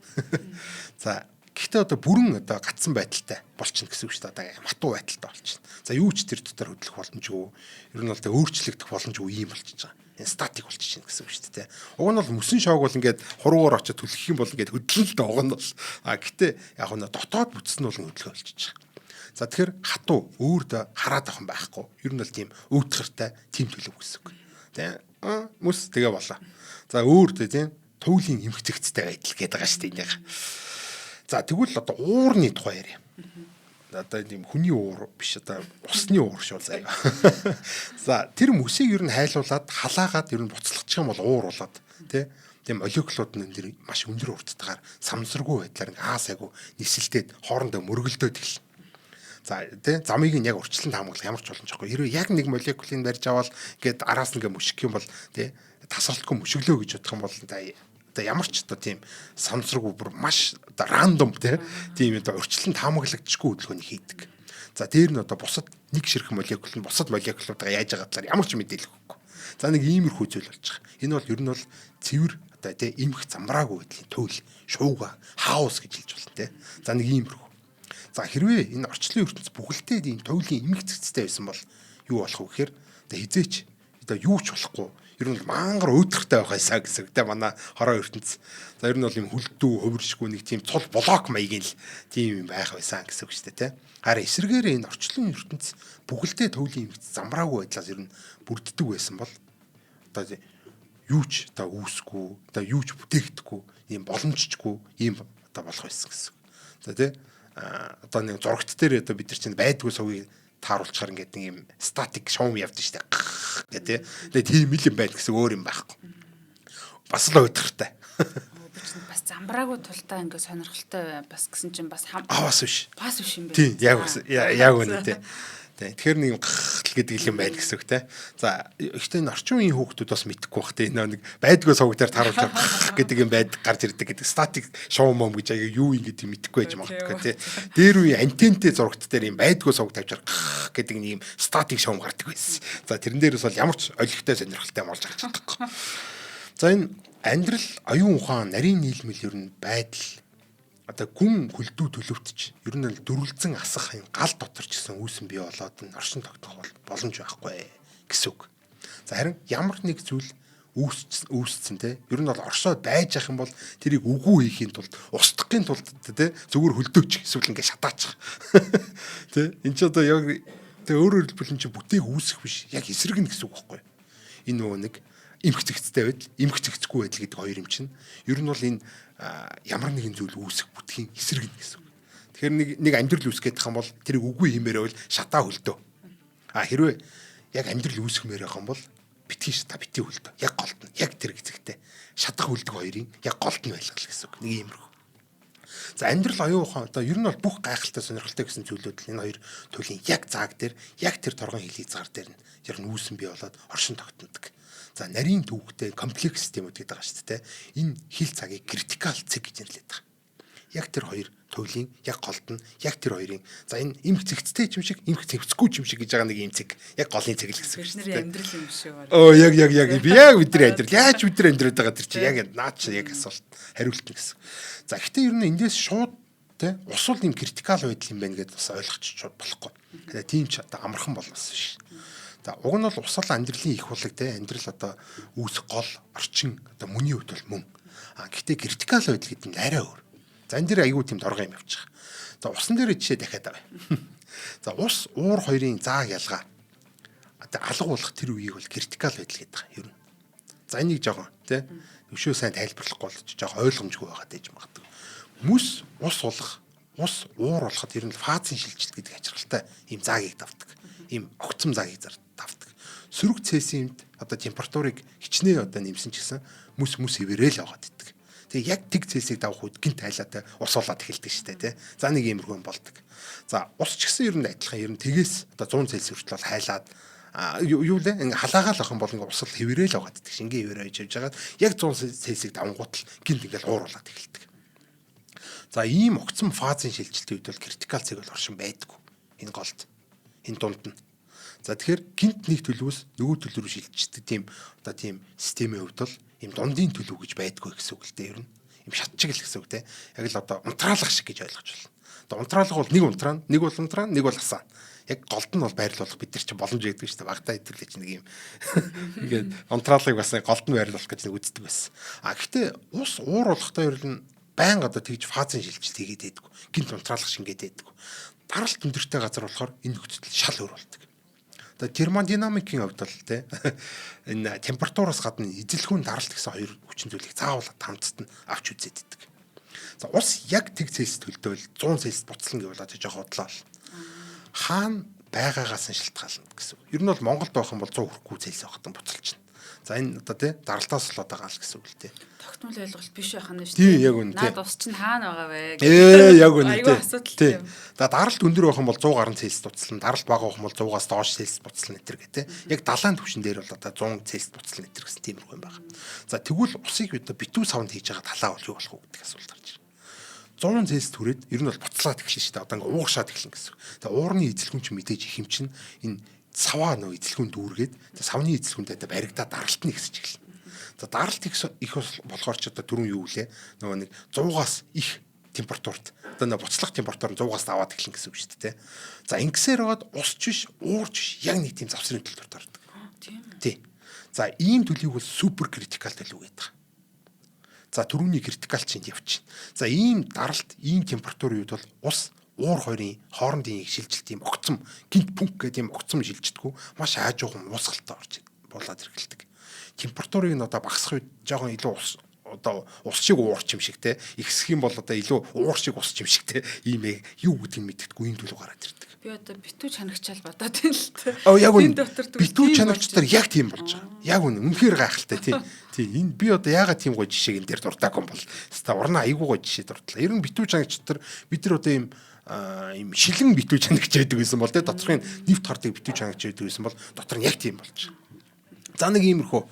За гэхдээ одоо бүрэн одоо гацсан байдалтай болчихно гэсэн үг шүү дээ. Одоо матуу байдалтай болчихно. За юу ч тэр дотор хөдлөх боломжгүй. Ер нь бол тэ өөрчлөгдөх боломжгүй юм болчихж байгаа. Энэ статик болчихно гэсэн үг шүү дээ. Уг нь бол мөсөн шоог бол ингээд хуруугаар очиж түлхэх юм бол ингээд хөдлөн л дээ уг нь бол. А гэхдээ яг нь дотоод бүтц нь бол хөдлөх болчихж байгаа. За тэгэхээр хатуу өөр хараад авах юм байхгүй. Ер нь бол тийм өвдөхөртэй тийм төлөв гэсэн үг. Тэ мөс тэгээ болоо. За өөр тийм туйлын эмх зэгцтэй байдал гэдэг байгаа шүү дээ энийг. За тэгвэл одоо уурны тухай ярья. Одоо тийм хүний уур биш одоо усны уур шүү заяа. За тэр мөсийг ер нь хайлуулад халаагаад ер нь буцалгачих юм бол уур болоод тий тийм молекулууд нь энэ маш өндөр урттайгаар самсаргүй байдлаар ингээ аасайгүй нисэлдээд хоорондоо мөргөлдөөд эхэлнэ. За тий замыг нь яг урьдчилан таамаглах ямар ч боломж байхгүй. Хэрвээ яг нэг молекулыг барьж аваад ингээд араас нь ингээ мөшгөх юм бол тий тасралтгүй мөшөглөө гэж бодох юм бол одоо ямар ч одоо тийм самсраг бүр маш одоо рандом тийм одоо урьдчилан таамаглагдчихгүй хөдөлгөөний хийдэг. За дээр нь одоо бусад нэг ширхэг молекул нь бусад молекулуудаа яаж байгаа талаар ямар ч мэдээлэл өгөхгүй. За нэг иймэрхүү зүйл болж байгаа. Энэ бол ер нь бол цэвэр одоо тий эмх замраагүй байдлын туйл, шууга, хаос гэж хэлж болно тий. За нэг иймэрхүү. За хэрвээ энэ орчлон ертөнц бүхэлдээ ийм туйлын эмх цэгцтэй байсан бол юу болох вэ гэхээр одоо хизээч одоо юу ч болохгүй ер нь мангар өөдрөгтэй байх байсаа гэсэн үг те манай хороо ертөнц. За ер нь бол юм хөлдүү хувиршгүй нэг тийм цул блок маягийн л тийм юм байх байсан гэсэн үг шүү дээ те. Харин эсрэгээр энэ орчлон ертөнц бүхэлдээ төвлийн эмгц замраагүй байдлаас ер нь бүрддэг байсан бол одоо юу ч одоо үүсэхгүй одоо юу ч бүтээгдэхгүй ийм боломжчгүй ийм одоо болох байсан гэсэн үг. За тий одоо нэг зурагт дээр одоо бид нар чинь байдгүй сувгийг тааруулчихаар ингээд нэг юм статик шоум явдаг штэ гэх тий. Тэгээ тийм л юм байна гэсэн өөр юм байхгүй. Бас л уйдгартай. Би чинь бас замбраагүй тултаа ингээд сонирхолтой бас гэсэн чинь бас хам бас биш. Бас биш юм байна. Тийм яг яг үнэ тий. Тий. Тэгэхээр нэг юм гэдэг юм байна гэсэн үг те. За ихтэй энэ орчин үеийн хүүхдүүд бас мэдэхгүй бах те. Энэ нэг байдгүй сувг дээр тааруулж гэдэг юм байд гарч ирдэг гэдэг статик шоу мом гэж аяа юу юм гэдэг мэдэхгүй байж магадгүй те. Дээр үеийн антентэй зурагт дээр юм байдгүй сувг тавьж гэдэг нэг юм статик шоу гардаг байсан. За тэрэн дээрээс бол ямар ч олигтой сонирхолтой юм олж харж чадахгүй. За энэ амьдрал, оюун ухаан, нарийн нийлмэл ер нь байдал одоо гүн хөлдүү төлөвтч ер нь л дөрвөлзөн асах юм гал дотор ч гэсэн үүсэн бий болоод нь оршин тогтнох боломж байхгүй гэсэн үг. За харин ямар нэг зүйл үүссэн те ер нь бол оршоод байж ах юм бол тэрийг үгүй хийхийн тулд устгахын тулд те зүгээр хөлдөөч эсвэл ингээ шатаачих. Тэ эн чи одоо яг тэ өөрөөр хэлбэл эн чи бүтээх үүсэх биш яг эсрэг нь гэсэн үг байхгүй. Энэ нөгөө нэг эмх цэгцтэй байдал, эмх цэгцгүй байдал гэдэг хоёр юм чинь. Ер нь бол энэ ямар нэгэн зүйл үүсэх бүтгийн эсрэг нь гэсэн үг. Тэгэхээр нэг амьдрал үүсгэх гэх юм бол тэрийг үгүй хиймээр байвал шатаа хөлдөө. А хэрвээ яг амьдрал үүсгэмээр байх юм бол битгий шатаа битгий хөлдөө. Яг голд нь, яг тэр хэсэгтээ шатах хөлдөг хоёрын яг голд нь байлгал гэсэн үг. Нэг иймэрхүү. За амьдрал оюун ухаан одоо ер нь бол бүх гайхалтай сонирхолтой гэсэн зүйлүүд л энэ хоёр туйлын яг зааг дээр яг тэр торгон хил хязгаар дээр нь ер нь үүсэн бий болоод оршин тогтнодог. За нарийн төвөгтэй комплекс системүүд гэдэг байгаа шүү дээ. Энэ хил цагийг critical цэг гэж нэрлэдэг байгаа. Яг тэр хоёр туйлын яг голд нь яг тэр хоёрын за энэ эмх цэгцтэй юм шиг эмх цэгцгүй юм шиг гэж байгаа нэг юм цэг яг голын цэг л гэсэн үг. Бидний амьдрал юм шиг байна. Оо яг яг яг би яг бидний амьдрал яаж бид нар амьдраад байгаа тэр чи яг наад чи яг асуулт хариулт нь гэсэн. За гэхдээ ер нь эндээс шууд те ус бол юм critical байдал юм байна гэдээ бас ойлгочих болохгүй. Тэгээ тийм ч одоо амархан бол бас биш. За уг нь бол ус бол амьдралын их хулаг те амьдрал одоо үүсэх гол орчин одоо мөний хувьд бол мөн. А гэхдээ critical байдал гэдэг нь арай өөр. За энэ дэр айгүй тийм торгон юм явчих. За усан дээр жишээ дахиад авъя. За ус уур хоёрын зааг ялгаа. Одоо алга болох тэр үеийг бол critical байдал гэдэг байгаа юм ер нь. За энийг жоохон тий өшөө сайн тайлбарлахгүй бол жоохон ойлгомжгүй байгаад байж магадгүй. Мөс ус болох ус уур болоход ер нь фазын шилжилт гэдэг ачиргалтай ийм заагийг давдаг. Ийм огцом заагийг давдаг. Сөрөг цельсиймд одоо температурыг хичнээн одоо нэмсэн ч гэсэн мөс мөс ивэрэл яваад идэг. Тэгээ яг тэг цельсийг давах үед гинт хайлаатай ус болоод эхэлдэг шүү дээ тий. За нэг иймэрхүү юм болдог. За ус ч гэсэн ер нь адилхан ер нь тэгээс одоо 100 цельсий хүртэл бол хайлаад юу лээ ингээ халаагаал ах юм бол ингээ ус л хэврээл яваад идэг. Шингэн хэврээ хийж явж байгаад яг 100 цельсийг давангуут л гинт ингээл ууруулад эхэлдэг. За ийм огцом фазын шилжилтийн үед бол critical цэг бол оршин байдаггүй. Энэ голд. Энэ дунд нь. За тэгэхээр гинт нэг төлөвөөс нөгөө төлөв рүү шилждэг тийм одоо тийм системийн хувьд бол ийм дундын төлөв гэж байдгүй гэсэн үг л дээ ер нь. Ийм шатчиг л гэсэн үг те. Яг л одоо унтраалах шиг гэж ойлгож байна. Одоо унтраалга бол нэг унтраана, нэг бол унтраана, нэг бол асаана. Яг голд нь бол байрлуулах бид нар чинь боломж өгдөг шүү дээ. Багтаа хэвтерлээ чинь нэг юм. Тэгээд унтраалгыг бас голд нь байрлуулах гэж нэг үздэг байсан. А гэхдээ ус уур болохтой ер нь байнга одоо тэгж фазын шилжилт хийгээд байдаг. Гинт унтраалах шингээд байдаг. Даралт өндөртэй газар болохоор энэ нөхцөл шал өөр болдог. Одоо термодинамикийн хувьд бол те энэ температураас гадна эзэлхүүн даралт гэсэн хоёр хүчин зүйлийг заавал хамтд нь авч үзээд идэг. За ус яг тэг цельсид хөлдөөл 100 цельсид буцлан гэвэл одоо жоох удлаа бол. Хаана байгаагаас нь шалтгаална гэсэн үг. Ер нь бол Монголд байх юм бол 100 хүрэхгүй цельс байхад буцалж байна. За энэ одоо тий даралтаас л одоо гал гэсэн үг л тий. Тогтмол ойлголт биш байх нь шүү дээ. Тий яг үнэ тий. Наад ус чинь хаана байгаа вэ? Яг үнэ тий. Айгүй асуудал тийм. За даралт өндөр байх юм бол 100 гаруй цельс буцлана. Даралт бага байх юм бол 100-аас доош цельс буцлана энэ төр гэх тий. Яг далайн түвшин дээр бол одоо 100 цельс буцлана энэ төр гэсэн тиймэрхүү юм байна. За тэгвэл усыг бид битүү савнд хийж байгаа талаа бол юу болох вэ гэдэг асуулт гарч ирнэ. 100 цельс түрээд ер нь бол буцлаад эхэлнэ шүү дээ. Одоо ингээ ууршаад эхэлнэ гэсэн. Тэгээ уурны эзэлхүүн чинь мэдээж их юм чинь энэ саваа нөө эзэлхүүн дүүргээд савны эзэлхүүнтэй одоо баригдаа даралт нь ихсэж эхэлнэ. За даралт их их болохоор ч одоо түрүүн юу гэлээ нөгөө нэг 100-аас их температурт одоо нэг буцлах температур нь 100-аас даваад эхэлнэ гэсэн үг шүү дээ. За ингэсээр байгаад ус ч биш, уурч биш яг нэг тийм завсрын төлөвт ордог. Тийм. Тий. За ийм төлөвийг бол super critical төлөв гэдэг. За түрүүний critical чинь явчихна. За ийм даралт, ийм температурын үед бол ус уур хоёрын хоорондын шилжилт ийм огцом гинт пүнк гэдэг ийм огцом шилждэггүй маш аажуухан уусгалтай орж болоод иргэлдэг. Температурыг нь одоо багасах үед жоохон илүү ус одоо ус шиг уурч юм шиг те ихсэх юм бол одоо илүү уур шиг ус юм шиг те ийм яг юу гэдгийг мэддэхгүй ийм төлөв гараад ирдэг. Би одоо битүү чанагчаал бодоод байна л те. Оо яг үнэ. Битүү чанагч нар яг тийм болж байгаа. Яг үнэ. Үнэхээр гайхалтай тий. Тий энэ би одоо яагаад тийм гоё жишээг энэ дээр дуртаагүй юм бол. Хаста урнаа айгүй гоё жишээ дурдлаа. Ер нь битүү чанагч нар бид нар одоо ийм ийм шилэн битүү чанагч байдаг байсан бол те доторхын нефт хардыг битүү чанагч байдаг байсан бол дотор нь яг тийм болж байгаа. За нэг иймэрхүү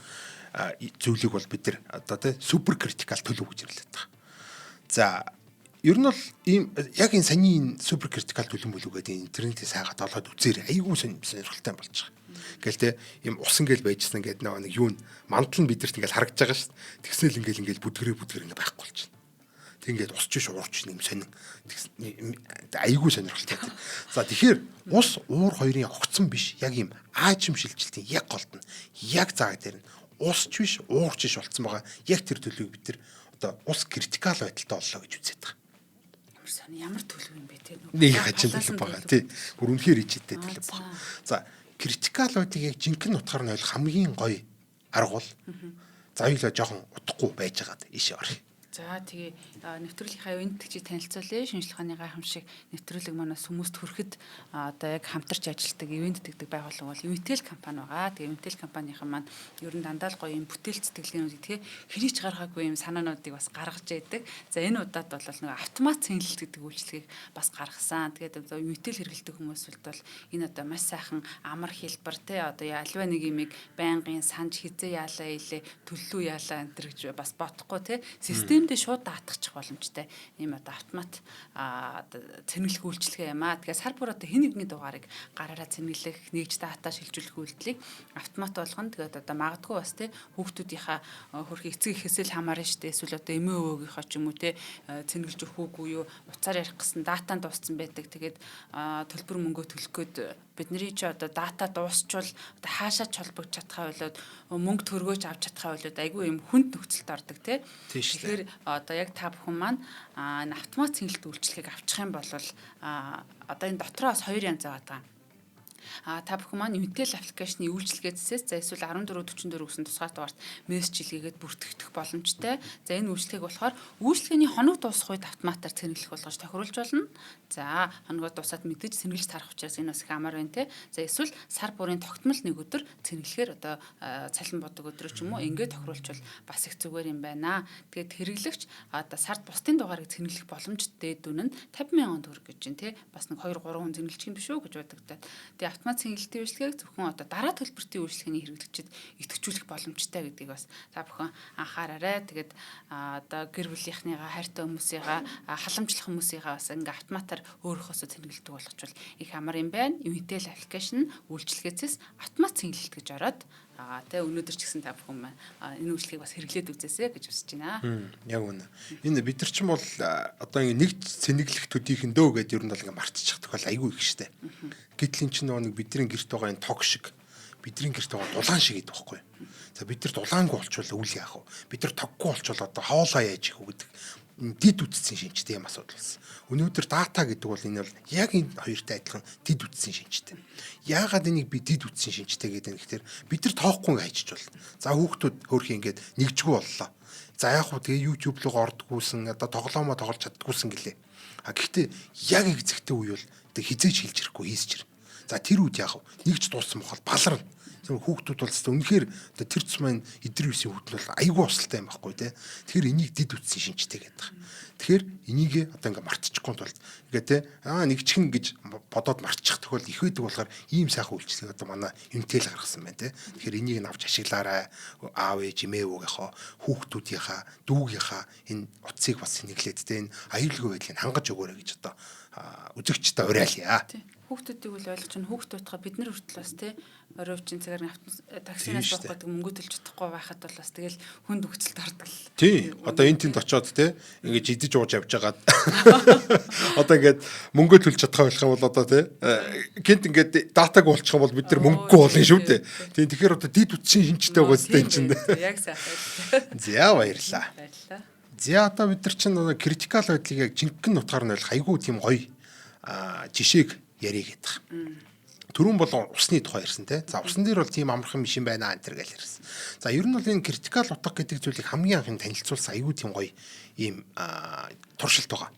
зүйлийг бол бид нар одоо те super critical төлөв гэж нэрлэдэг байгаа. За ер нь бол ийм яг энэ саяны энэ super critical төлөв мөлөв гэдэг интернетээс хайгаад олоод үзээрэй. Айгүй сонирхолтой болж байгаа. Ингээл те ийм ус ингээл байжсан ингээд нэг юу мандал нь бидэрт ингээл харагдаж байгаа шүү дээ. Тэгсэл ингээл ингээл бүдгэрээ бүдгэр ингээ байхгүй болчихно. Тэг ингээд усч биш уурч нэг юм сонин айгүй сонирхолтой. За тэгэхээр ус уур хоёрын огцон биш яг ийм аажим шилжилтийн яг голд нь яг зааг дээр нь ус ч биш уурч биш болцсон байгаа. Яг тэр төлөвийг бид нар одоо ус critical байдалтай боллоо гэж үзээд байгаа. Ямар сонин ямар төлөв юм бэ те нэг хачин төлөв байгаа тий. Бүр үнэхээр ичээтэй төлөв байгаа. За critical байдлыг яг жинхэнэ утгаар нь ойлгох хамгийн гоё арга бол за хоёулаа жоохон удахгүй байжгаад ийшээ оръё. За тэгээ нэвтрүүлгийнхаа ивент чи танилцуулъя. Шинжлэх ухааны гайхамшиг нэвтрүүлэг манаас хүмүүст хүрэхэд одоо яг хамтарч ажилладаг ивент гэдэг байгууллага бол Intel компани байгаа. Тэгээ Intel компанийн маань ер нь дандаа л гоё юм бүтээл сэтгэлгээнүүд тэгээ хэрийч гаргаагүй юм санаануудыг бас гаргаж яадаг. За энэ удаад бол нэг автомат цэнгэлт гэдэг үйлчлэгийг бас гаргасан. Тэгээд одоо Intel хэрэглэдэг хүмүүс бол энэ одоо маш сайхан амар хэлбэр те одоо альва нэг юмыг байнгын санаж хизээ яалаа илээ төллөө яалаа энэ төр гэж бас бодохгүй те системдээ шууд даатгачих боломжтой ийм одоо автомат цэнэглэх үйлчилгээ юм аа. Тэгэхээр сар бүр одоо хэн нэгний дугаарыг гараараа цэнэглэх, нэгж дата шилжүүлэх үйлдэлийг автомат болгоно. Тэгээд одоо магадгүй бас те хүүхдүүдийнхаа хөрх эцэг эхээсээ л хамаарна шүү дээ. Эсвэл одоо эмээ өвөөгийнхөө ч юм уу те цэнэглэж өгөх үгүй юу утсаар ярих гэсэн датанд дууссан байдаг. Тэгээд төлбөр мөнгөө төлөх гээд бидний чи одоо дата дуусчвал одоо хаашаа ч холбогдож чадхаа болоод мөнгө төргөөж авч чадхаа болоод айгүй юм хүнд нөхцөлд ордог тий. Тэгэхээр одоо яг та бүхэн маань энэ автомат цэнгэлт үйлчлэгийг авчих юм бол одоо энэ дотроос хоёр янз байгаа. Та бүхэн маань Intel аппликейшны үйлчилгээсээс за эсвэл 1444 гэсэн тусгаар дугаарт мессеж илгээгээд бүртгэгдэх боломжтой. За энэ үйлчлэгийг болохоор үйлчилгээний хоног дуусах үед автоматар цэнэглэх болгож тохируулж болно. За хоногоо дуусаад мэдээж цэнэглэж тарах учраас энэ бас их амар байна те. За эсвэл сар бүрийн тогтмол нэг өдөр цэнэглэхээр одоо цалин бодог өдрөө ч юм уу ингээд тохируулчвал бас их зүгээр юм байна. Тэгээд хэрэглэгч одоо сард бусдын дугаарыг цэнэглэх боломж дээд үн нь 50,000 төгрөг гэж байна те. Бас нэг 2 3 хүн цэнэглэх юм биш үү гэж бодогдоод. Тэгээд автомат цэнгэлтийн үйлчлэгийг зөвхөн одоо дараа төлбөртийн үйлчлэгээний хэрэглэгчид идэвхжүүлэх боломжтой гэдгийг бас та бүхэн анхаараарай. Тэгээд одоо гэр бүлийнхнийгаа хайртай хүмүүсийнхаа халамжлах хүмүүсийнхаа бас ингээ автоматар өөрийнхөөсөө цэнгэлдэг болгочвол их амар юм байна. Intel аппликейшн үйлчилгээцээс автомат цэнгэлт гэж ороод тэ өнөөдөр ч гэсэн та бүхэн маань энэ үйлчлэгийг бас хэрэглээд үзээсэй гэж хүсэж байна. Яг үнэ. Энэ бид нар ч юм бол одоо ингэ нэг цэнэглэх төдийхөн дөө гэдээ ер нь бол ингэ мартчих тохиол айгүй их штэ. Гэтэл эн чинь нөгөө нэг бидний гэрт байгаа энэ тог шиг бидний гэрт байгаа дулаан шиг гэдэг байхгүй. За бид нар дулаангүй болчвол үл яах вэ? Бид нар тоггүй болчвол одоо хоолоо яаж хийх вэ гэдэг дид үтцсэн шинжтэй юм асуудал болсон. Өнөөдөр дата гэдэг бол энэ бол яг энэ хоёртой адилхан дид үтцсэн шинжтэй. Яагаад энийг би дид үтцсэн шинжтэй гэдэг юм гэхээр бид нар тоохгүй ингээ хайчиж болно. За хүүхдүүд хөөрхий ингээд нэгжгүй боллоо. За яг хуу тэгээ YouTube руу ордгүйсэн одоо тоглоомоо тоглож чаддгүйсэн гэлээ. А гэхдээ яг экзэгтэй үе бол тэг хизээч хэлж ирэхгүй хийсч ирнэ. За тэр үед яг нэгж дууссан бохол баларна. Хүүхдүүд бол зөв үнэхээр тэр тусмаа эдэр үсийн хүүхдүүд бол айгүй осолтой юм байхгүй те. Тэгэхээр энийг дид үтсэн шинжтэй гэдэг. Тэгэхээр энийг одоо ингээ мартчихгүй тулд ингээ те нэгчхэн гэж бодоод мартчих тохиол их байдаг болохоор ийм сайхан үйлчлэг одоо манай Intel гаргасан байна те. Тэгэхээр энийг нь авч ашиглаарай. Аав ээж эмээ өвгийнхоо хүүхдүүдийнхаа дүүгийнхаа энэ утсыг бас сэнэглээд те энэ аюулгүй байдлыг хангаж өгөөрэй гэж одоо үзэгчдээ уриалъя. Хүүхдүүдийг бол ойлгож байна. Хүүхд утгаа бид нар хүртэл бас те орой өвчин цагаар таксинаас суух гэдэг мөнгө төлж чадахгүй байхад бол бас тэгэл хүнд нөхцөлд ордог л. Тий. Одоо энэ тэнд очиод те ингэж идэж ууж явж байгаад одоо ингээд мөнгө төлж чадах байх юм бол одоо те гинт ингээд датаг болчих юм бол бид нар мөнгөгүй болно шүү дээ. Тий. Тэгэхээр одоо дид үтсийн шинжтэй байгаа зү энэ чинь. Яг сайхан. За баярлаа. Баярлаа. За одоо бид нар чинь критикал байдлыг яг жинхэнэ утгаар нь ойлгох айгүй тийм гоё жишээг ярих гэдэг. Түрүүн бол усны тухай ярьсан те. За усан дээр бол тийм амархан биш юм байна энэ төр гэж ярьсан. За ер нь бол энэ критикал утга гэдэг зүйлийг хамгийн анх танилцуулсан айгүй тийм гоё ийм туршилт байгаа.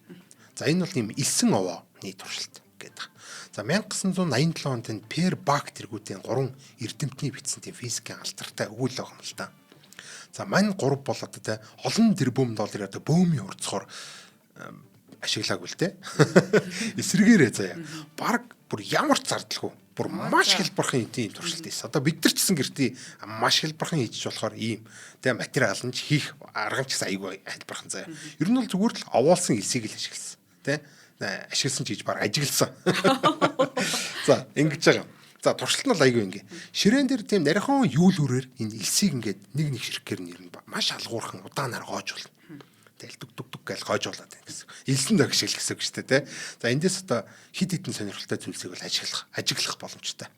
За энэ бол ийм элсэн овооны туршилт гэдэг. За 1987 онд энэ Пер Бак тэргүүдийн 3 эрдэмтний бичсэн тийм физикийн алдартай өгүүлэл байгаа юм л да. За мань 3 бол одоо те олон тэрбум долларын одоо бөөмийн хурцгаар ашиглаагүй л те. Эсрэгээрээ заяа. Бараг бүр ямар ч зардалгүй. Бүр маш хялбархан тийм туршилт хийсэн. Одоо бид нар ч гэсэн гэртээ маш хялбархан хийж болохоор ийм те материал нь ч хийх арга ч гэсэн айгүй хялбархан заяа. Ер нь бол зүгээр л овоолсон элсийг л ашигласан. Те ашигласан ч гэж баг ажигласан. За ингэж байгаа. За туршилт нь бол айгүй ингээ. Ширээн дээр тийм нарийнхан юул үрээр энэ элсийг ингээд нэг нэг ширхгээр нь ер нь маш алгуурхан удаанаар гоож болно. Тэгэл дүг дүг дүг гэж гоожуулаад байна гэсэн. Элсэн дагшил гэсэн үг шүү дээ, тэ. За эндээс одоо хид хідэн сонирхолтой зүйлсийг бол ажиглах боломжтой.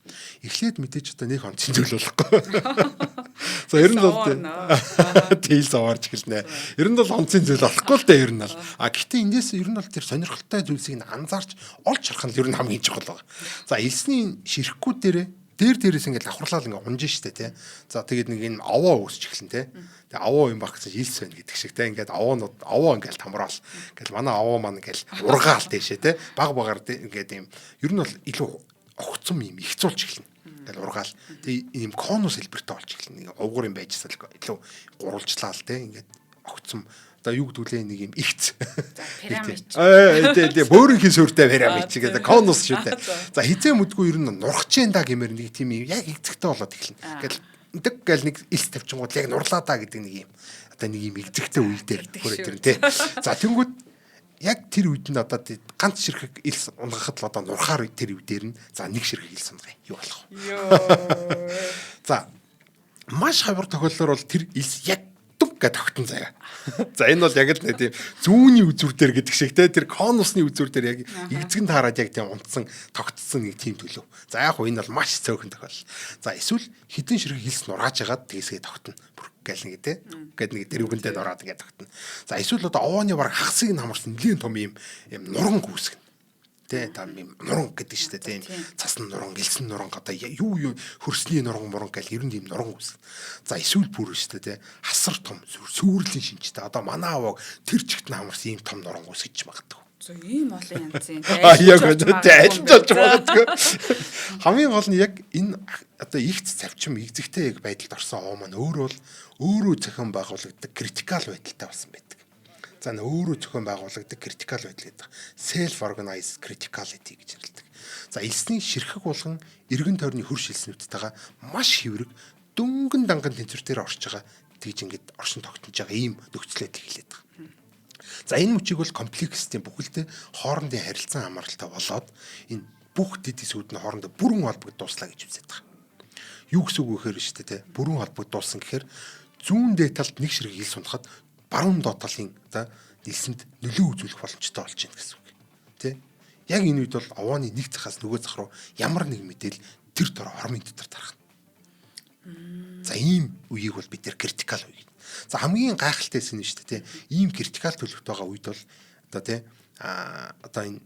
Эхлээд мэдээж одоо нэг онцгийн зүйл болохгүй. За ер нь бол тэгэл зовоорч эхэлнэ. Ер нь бол онцгийн зүйл болохгүй л дээ ер нь бол. А гэхдээ эндээс ер нь бол тэр сонирхолтой зүйлсийг нь анзаарч олж харах нь ер нь хамгийн чухал байгаа. За элсний ширхгүүд дээрээ Дээр дээрээс ингээд давхарлал ингээд унж штэ тий. За, тэгээд нэг энэ овоо үүсч эхэлнэ тий. Тэгээ овоо юм байх гэсэн илс байна гэдэг шиг тий. Ингээд овоонууд, овоо ингээд тамраал. Ингээд манай овоо маань ингээд ургаал тийшээ тий. Баг багаар ингээд юм ер нь бол илүү огцом юм ихцуулж эхэлнэ. Ингээл ургаал. Тэгээ ийм конус хэлбэртэй болж эхэлнэ. Нэг овгор юм байжсан л илүү гурвалжлаал тий. Ингээд огцом одоо юу гэдэг лээ, нэг юм ихц. Пирамид. Аа, тий, бөөрөнхийн сүртэй пирамид чи гэдэг конус шүү дээ. За, хизээ мүдгүй ер нь нурах да гэмээр нэг тийм юм яг эгзэгтэй болоод эхэлнэ. Ингээл дэг гэл нэг элс тавьчингууд яг нурлаа да гэдэг нэг юм одоо нэг юм эгзэгтэй үе дээр хүрээ тэр тий. За, тэнгүүд яг тэр үед нь одоо ганц ширхэг элс унгахад л одоо нурхаар тэр үе дээр нь за нэг ширхэг элс унгая. Юу болох вэ? Йоо. За, маш хавар тохиолдолд бол тэр элс яг дүг гэж тогтон заяа. За, энэ бол яг л нэг тийм зүүнний үзүүр дээр гэдэг шиг те, тэр конусны үзүүр дээр яг эгзгэн таарад яг тийм унтсан, тогтсон нэг тийм төлөв. За, яг хуу энэ бол маш цөөхөн тохиолдол. За, эсвэл хідэн ширхэг элс нурааж хагаад тэгсгээ тогтно. Бүр гэл нэг те гэд нэг дэрвгэндээ нураад ингээд тогтно. За, эсвэл одоо овооны баг хагасыг нь хамарсан нэлийн том юм юм нуран гүйсгэн. Тэ, та юм нуран гэдэг шүү дээ, тийм цасны нуран, элсэн нуран, одоо юу юу хөрсний нуран муран гэл ер нь тийм нуран үүсгэн. За, эсвэл бүр шүү дээ, тэ, хасар том сүрлийн шинжтэй одоо манай аваг тэр чигт нь хамарсан ийм том нуран үүсгэж магадгүй. За, ийм олон янзын А, яг үнэ, аль ч болж магадгүй. Хамгийн гол нь яг энэ одоо ихц цавчим эгзэгтэй яг байдалд орсон овоо маань өөрөө бол өөрөө зохион байгуулагддаг critical байдалтай болсон байдаг. За, өөрөө зохион байгуулагддаг critical байдал гэдэг. Self organized criticality гэж нэрлэдэг. За, элсний ширхэг болгон эргэн тойрны хөрш элснүүдтэйгээ маш хэврэг дөнгөн данган тэнцвэртээр орж байгаа, тэгж ингээд оршин тогтнож байгаа ийм нөхцөлөд эхлээд байгаа. За, энэ мөчийг бол complexity-ийн бүхэлдээ хоорондын харилцан хамааралтай болоод энэ бүх дэд эсүүд нь хоорондоо бүрэн холбогдуулслаа гэж үзээд байгаа. Юу гэсэн үг вэ гэхээр шүү дээ, те, бүрэн холбогдуулсан гэхээр зүүн дээд талд нэг ширхэг элс унахад баруун доод талын за элсэнд нөлөө үзүүлэх боломжтой болж байна гэсэн үг. Тэ? Яг энэ үед бол овооны нэг захаас нөгөө зах руу ямар нэг мэдээлэл тэр дор ормын дотор тархна. За, ийм үеийг бол бид нэр critical үе гэдэг. За, хамгийн гайхалтай хэсэг нь шүү дээ, тий. Ийм critical төлөвт байгаа үед бол одоо тий одоо энэ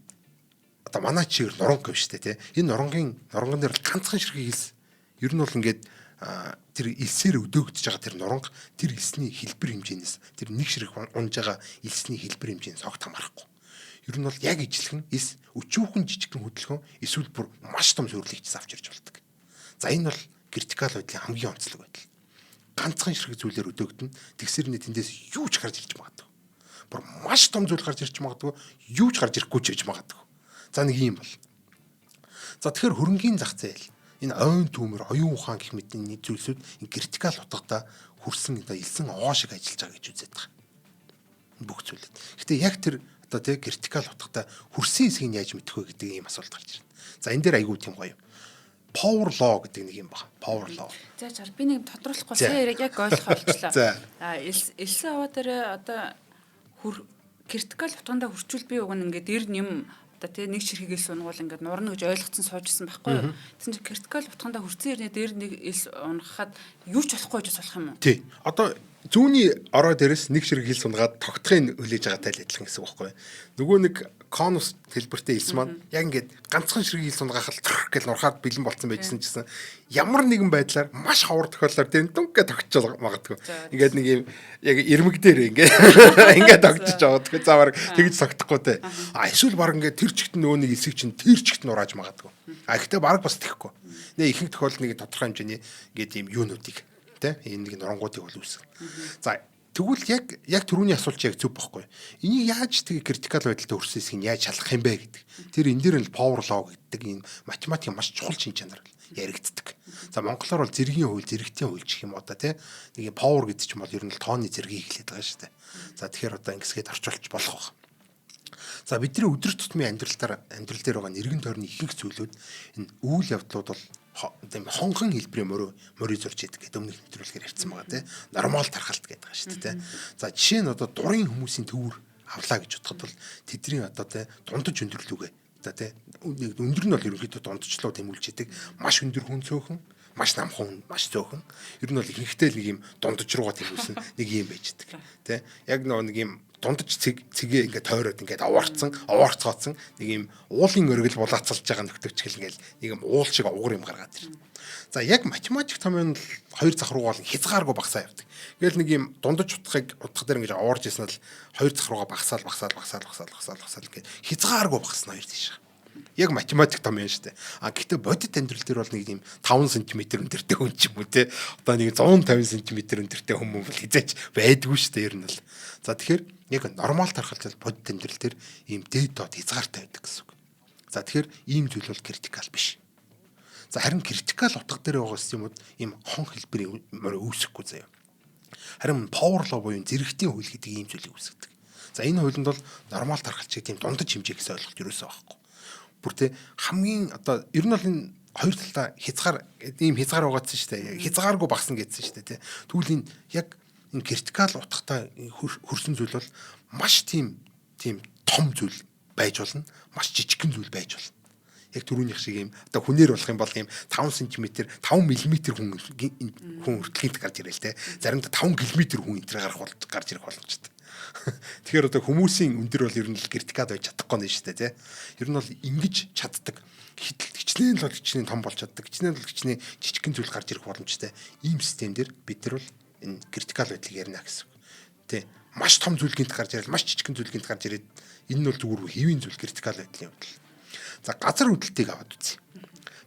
одоо манай чигээр нуранг гэв шүү дээ, тий. Энэ нуранган дээр ганцхан ширхэг элс ер нь бол ингээд тэр элсээр өдөөгдөж байгаа тэр нуранг тэр элсний хэлбэр хэмжээнээс, тэр нэг ширхэг унж байгаа элсний хэлбэр хэмжээнээс огт хамаарахгүй. Ер нь бол яг ижилхэн элс өчүүхэн жижигхэн хөдөлгөөн эсвэл бүр маш том суйрлыг ч авч ирж болдог. За, энэ бол critical байдлын хамгийн онцлог байдал. Ганцхан ширхэг зүйлээр өдөөгдөн, тэгсэр нэ тэндээс юу ч гарч ирж магадгүй. Бүр маш том зүйл гарч ирж магадгүй, юу ч гарч ирэхгүй ч гэж магадгүй. За, нэг юм бол. За, тэгэхээр хөрөнгийн зах зээл, энэ ойн түүмэр, оюун ухаан гэх мэт энэ зүйлсүүд энэ critical утгадаа хүрсэн одоо элсэн овоо шиг ажиллаж байгаа гэж үзээд байгаа. Бүх зүйлүүд. Гэтэ яг тэр одоо тэг critical утгатай хүрсэн хэсгийг яаж мэдэх вэ гэдэг ийм асуулт гарч ирнэ. За, энэ дээр айгүй тийм гоё. Power law гэдэг нэг юм байна. Power law. За, чар би нэг тодруулахгүй сайн яриаг яг ойлгох болчлоо. А, элсэн овоо дээр одоо хүр critical утгандаа хүрчүүл би уг нь ингээд ер нь юм одоо тий нэг ширхэг элс унгуул ингээд нурна гэж ойлгоцсон суужсэн байхгүй юу. Тэгсэн чинь critical утгандаа хүрсэн эрнээ дээр нэг элс унгахад юу ч болохгүй гэж болох юм уу? Тий. Одоо зүүнний орой дээрээс нэг ширхэг элс унгаад тогтохыг хүлээж байгаатай л адилхан гэсэн үг байхгүй юу. Нөгөө нэг конус хэлбэртэй элс маань яг ингээд ганцхан ширхэг элс унгаахал трх гэл нурхаад бэлэн болцсон байжсэн чийсэн ямар нэгэн байдлаар маш ховор тохиолдолд тэр дүнг гэж тогтчол магадгүй. Ингээд нэг юм яг ирмэг дээр ингээд ингээд тогтчих магадгүй. За, баг тэгж тогтохгүй те. А, эсвэл баг ингээд тэр чигт нөгөө нэг элсийг чинь тэр чигт нурааж магадгүй. А, гэхдээ баг бас тэхгүй. Нэ ихэнх тохиолдолд нэг тодорхой хэмжээний ингээд ийм юунуудыг те, энэ нэг нурангуудыг бол үүсгэн. За, тэгвэл яг түрүүний асуулт яг зөв байхгүй. Энийг яаж тэгээ critical байдалтай хүрсэн хэсгийг яаж шалгах юм бэ гэдэг. Тэр энэ дээр нь power law гэдэг энэ математикийн маш чухал чин чанар яригддаг. За, монголоор бол зэргийн хууль, зэрэгтийн хууль гэх юм уу да тий. Нэг power гэдэг чинь бол ер нь л тооны зэргийг хэлээд байгаа шүү дээ. За, тэгэхээр одоо ингэсгээд орчуулж болох байх. За, бидний өдөр тутмын амьдрал дээр байгаа эргэн тойрны ихэнх зүйлүүд, энэ үйл явдлууд бол тийм хонгон хэлбэрийн морий зурж идэг гэдэг өмнөх нэвтрүүлгээр ярьсан байгаа тийм, normal тархалт гэдэг байгаа шүү дээ. За, жишээ нь одоо дурын хүмүүсийн төвөр авлаа гэж бодоход бол тэдний одоо тийм дундаж өндөрлүүгээ одоо тийм нэг өндөр нь бол ерөнхийдөө дундчлуу тэмүүлж идэг, маш өндөр хүн цөөхөн, маш намхан хүн маш цөөхөн, ер нь бол ихэнхдээ л нэг юм дундаж руугаа тэмүүлсэн нэг юм байж идэг тий, яг нөгөө нэг юм Дундаж цэг цэгээ ингээд тойроод ингээд овоорцсон, овоорцгооцсон нэг юм уулын оргил булаацалж байгаа нөхдөгчгөл ингээд нэг юм уул шиг овгор юм гаргаад ирнэ. За, яг математик томьёо нь хоёр зах руугаа бол хязгааргүй багасаа явдаг. Ингээл нэг юм дундаж утгыг утга дээр ингэж овоорж ирсэн л хоёр зах руугаа багасаал, багасаал, багасаал, багасаал, багасаал, багасаал, ингээд хязгааргүй багасна хоёр тийш. Яг математик том юм шүү дээ. А гэхдээ бодит амьдрал дээр бол нэг юм 5 см өндөртэй хүн ч юм уу те. Одоо нэг 150 см өндөртэй хүмүүс бол хэзээ ч байдгүй шүү дээ ер нь бол. За, тэгэхээр яг нормал тархалт бодит амьдрал дээр ийм дээд доод хязгаартай байдаг гэсэн үг. За, тэгэхээр ийм зүйл бол critical биш. За, харин critical утга дээр байгаа системүүд ийм хон хэлбэрийн үүсэхгүй заяа. Харин power law буюу зэрэгтийн хууль гэдэг ийм зүйлийг үүсгэдэг. За, энэ хуулинд бол нормал тархалт шиг тийм дундаж хэмжээ гэсэн ойлголт ерөөсөө байхгүй. Бүр те хамгийн одоо ер нь бол энэ хоёр талдаа хязгаар, ийм хязгаар байгаадсан шүү дээ. Хязгааргүй багасна гэдсэн шүү дээ, тий. Тэгвэл энэ яг энэ critical утгатай хөрсөн зүйл бол маш тийм том зүйл байж болно. Маш жижигхэн зүйл байж болно. Яг түрүүнийх шиг ийм одоо хүнээр болох юм бол ийм 5 см, 5 мм хүн хүртэл гарч ирэл те. Заримдаа 5 км хүн энэ гарах бол гарч ирэх боломжтой. Тэгэхээр одоо хүмүүсийн өндөр бол ер нь л critical байж чадахгүй нь шүү дээ, тий. Ер нь бол ингэж чаддаг. Хичнээн л бол хичнээн том болж чаддаг. Хичнээн бол хичнээн жижигхэн зүйл гарч ирэх боломжтой. Ийм систем дээр бид нар бол энэ critical байдлыг ярина гэсэн үг. Тий. Маш том зүйл гинт гарч ирэл, маш жижигхэн зүйл гинт гарч ирээд энэ нь бол зүгээр хэвийн зүйл critical байдлын явдал. За, газар хөдлөлтийг аваад үзье.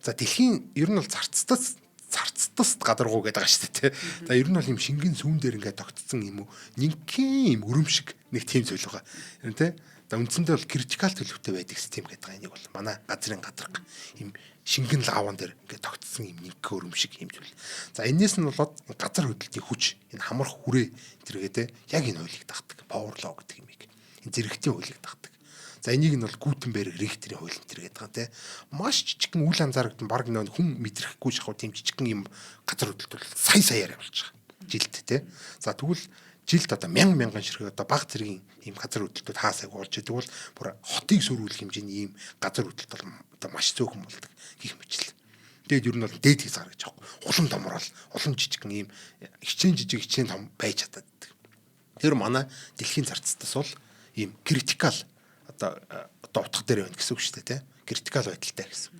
За, дэлхийн ер нь бол царцтас царцтас гадаргуу гэдэг байгаа шүү дээ, тий. За, ер нь бол юм шингэн сүүн дээр ингээд тогтцсон юм уу? Нинхэн юм өрөм шиг нэг тийм зүйл байгаа. Ер нь тий. За, үндсэндээ бол critical төлөвтэй байдаг систем гэдэг байгаа. Энийг бол манай газрын гадарга юм шингэн лаван дээр ингээд тогтцсон юм нинхэн өрөм шиг юм зүйл. За, энэс нь болоод газар хөдлөлтийн хүч, энэ хамрах хүрээ тэргээд яг энэ хуулийг дагдаг. Power law гэдэг юмыг. Энэ зэрэгтийн хуулийг дагдаг. За, энийг нь бол Гутенберг, Рихтерийн хууль энэ гэдэг байгаа, тий. Маш жижигхэн үл анзаарагдан баг нөө хүн мэдрэхгүй шахав тийм жижигхэн юм газар хөдлөлт бол сая саяар явуулж байгаа. Жилд, тий. За, тэгвэл жилд одоо мянган мянган ширхэг одоо баг зэргийн ийм газар хөдлөлтүүд хаасайг болж идэг бол бүр хотыг сөрүүлэх хэмжээний ийм газар хөдлөлт бол одоо маш цөөхөн болдог гих мэтлээ. Тэгээд ер нь бол дээд хязгаар гэж аахгүй. Улам томрол, улам жижигхэн ийм хичээн жижиг, хичээн том байж чадаад. Тэр манай дэлхийн зарцтас бол ийм critical одоо утга дээр байна гэсэн үг шүү дээ, тий. Critical байдалтай гэсэн.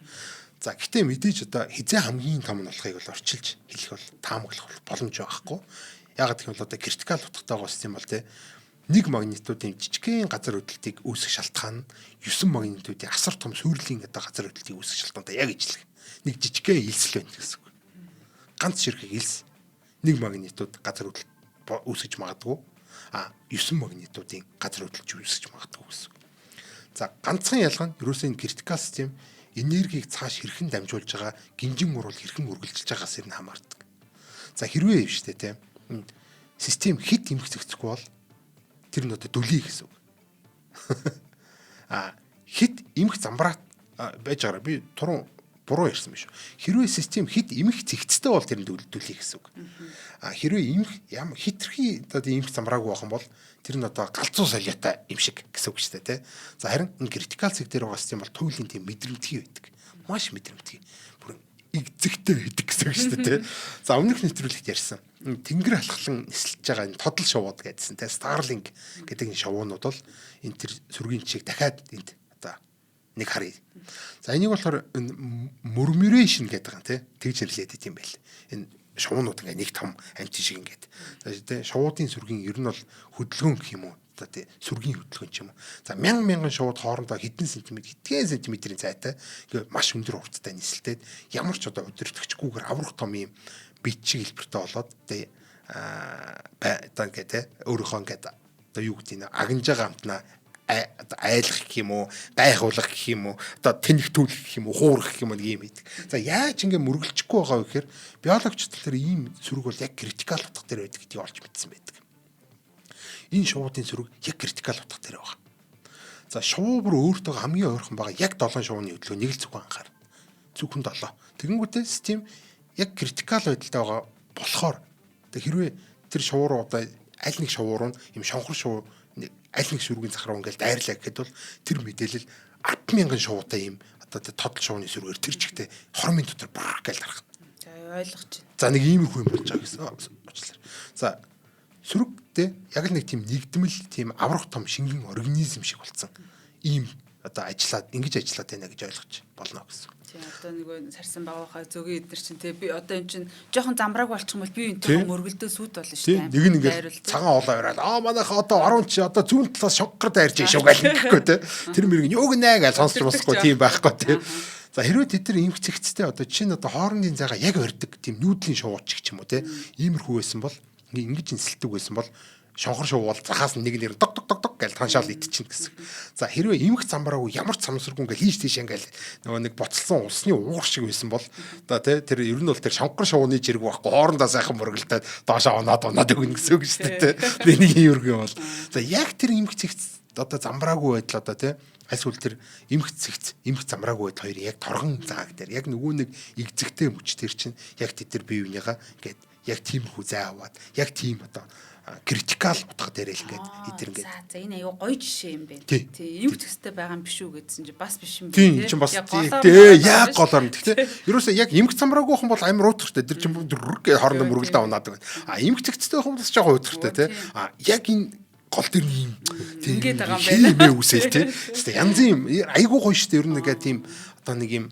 За, гэтээ мэдээж одоо хизээ хамгийн том нь болохыг бол орчилж хэлэх бол таамаглах бол боломж байхгүй. Яагаад гэх юм бол одоо critical утгатай байгаа систем бол, тий, нэг магнитудын жижигхэн газар хөдлөлтийг үүсгэх шалтгаан нь 9 магнитудын асар том сүйрлийн одоо газар хөдлөлтийг үүсгэх шалтгаантай яг ижилхэн. Нэг жижигхэн элсэл байна гэсэн үг. Ганц ширхэг элс нэг магнитуд газар хөдлөлт үүсгэж магадгүй. А 9 магнитудын газар хөдлөлт үүсгэж магадгүй гэсэн үг. За, ганцхан ялгаа нь ерөөсөө энэ critical систем энергийг цааш хэрхэн дамжуулж байгаа, гинжин уруул хэрхэн үргэлжилж байгаас ер нь хамаардаг. За, хэрвээ юм шүү дээ, тийм. Систем хэт эмх зэгцэхгүй бол тэр нь одоо дүлий гэсэн үг. А хэт эмх замбраа байж байгаараа би туруу буруу ярьсан биш үү. Хэрвээ систем хэт эмх зэгцтэй бол тэр нь дүлий гэсэн үг. А хэрвээ эмх ям хитрхи одоо эмх замбраагүй байх юм бол тэр нь одоо галзуу солиотой юм шиг гэсэн үг шүү дээ, тий. За, харин энэ critical цэг дээр байгаа систем бол туйлын тийм мэдрэмтгий байдаг. Маш мэдрэмтгий. Бүр игзэгтэй байдаг гэсэн үг шүү дээ, тий. За, өмнөх нэвтрүүлэгт ярьсан. Тэнгэр алхлан нислэж байгаа энэ тодол шувууд гэдсэн, тий. Starlink гэдэг энэ шувуунууд бол энэ тэр сүргийн жишээг дахиад энд одоо нэг харъя. За, энийг болохоор murmuration гэдэг юм, тий. Тэгж нэрлээд идэм байл. Энэ шувуунууд ингээ нэг том амти шиг ингээд. Тий, шувуудын сүргийн ер нь бол хөдөлгөөн гэх юм уу? Одоо тий, сүргийн хөдөлгөөн ч юм уу. За, мянган мянган шувууд хоорондоо хэдэн сантиметр, хэдхэн сантиметрийн зайтай ингээ маш өндөр хурдтай нислэлтэй ямар ч одоо удирдахчгүйгээр аврах том юм бит шиг хэлбэртэй болоод тий одоо ингээ, тий, өөрийнхөө ингээд одоо юу гэдэг нь агнж байгаа амтнаа айлах гэх юм уу, гайхуулах гэх юм уу, одоо тэнэгтүүлэх гэх юм уу, хуурах гэх юм уу, нэг юм хийдэг. За, яаж ингэ мөргөлчихгүй байгаа вэ гэхээр биологчид тэр ийм сүрэг бол яг critical утга дээр байдаг гэдгийг олж мэдсэн байдаг. Энэ шувуудын сүрэг яг critical утга дээр байгаа. За, шувуу бүр өөртөө хамгийн ойрхон байгаа яг 7 шувууны хөдөлгөөн нэг л зөвхөн анхаар. Зөвхөн 7. Тэгэнгүүтээ систем яг critical байдалтай байгаа болохоор тэг хэрвээ тэр шувуу руу одоо аль нэг шувуу руу юм шонхор шувуу аль нэг сүргийн зах руу ингээл дайрлаа гэхэд бол тэр мэдээлэл 100000 шувуутай юм одоо тодол шувууны сүргээр тэр чигтээ 20 минут дотор бүр гэл дарах. За, ойлгож байна. За, нэг иймэрхүү юм болж байгаа гэсэн уучлаарай. За, Сүрэг яг л нэг тийм нэгдмэл, тийм аврах том шингэн организм шиг болсон. Ийм одоо ажиллаад, ингэж ажиллаад байна гэж ойлгож болно гэсэн. Тийм, одоо нөгөө сарсан багуухай зөгийн эднэр чинь те, би одоо эн чинь жоохон замбрааг болчих юм бол би энтэйгээ мөргөлдөө сүд болно шүү дээ. Нэг нь ингээд цагаан хоолой бариад, аа, манайха одоо орон чи одоо зүүн талаас шонгор дайрж шүү гэл ингэхгүй те. Тэр мэрэг юуг нэ гэж сонсч болохгүй, тийм байхгүй те. За, хэрвээ тэд нар эмх цэгцтэй, одоо жишээ нь одоо хоорондын зайгаа яг ордог тийм нүүдлийн шувууч гэх юм уу те. Иймэрхүү байсан бол, ингэж инсэлдэг байсан бол шонхор шувуул захаас нэг нэр дог дог дог дог гэж таншаал идчихнэ гэсэн. За, хэрвээ эмх замбараагүй, ямар ч самсаргүй, ингээл хийш тийш ингээл нөгөө нэг боцлсон усны уур шиг байсан бол одоо тий, тэр ер нь бол тэр шонхор шувууны жирэг байхгүй, хоорондоо сайхан мөргөлдөөд доошоо унаад унаад өгнө гэсэн үг шүү дээ тий. Нэг юм юм бол. За, яг тэр эмх цэгц одоо замбараагүй байдал, одоо тий, альсвал тэр эмх цэгц, эмх замбараагүй байдал хоёр яг торгон зааг дээр яг нөгөө нэг игзэгтэй мөч тэр чинь яг тэд нар бие биенийгаа ингээд яг тиймэрхүү зай аваад, яг тийм одоо critical утга дээр л ингээд эдэр ингээд. За, энэ аюу гоё жишээ юм байна. Тий, эмх цэгцтэй байгаа юм биш үү гэдсэн чи бас биш юм байна. Тийм чинь бас тий, яг голоор нь. Гэхдээ ерөөсөө яг эмх замбараагүй хон бол амар уутгартай. Тэр чинь гэж хоорондоо мөргөлдөө унаад байна. А эмх цэгцтэй хон бас жоохон уутгартай тий. А яг энэ гол дээр нь юм тийм ингээд байгаа юм байна. Үсэл тий. Гэтэ янзын юм айгуу гоё шүү дээ. Ер нь нэг тийм одоо нэг юм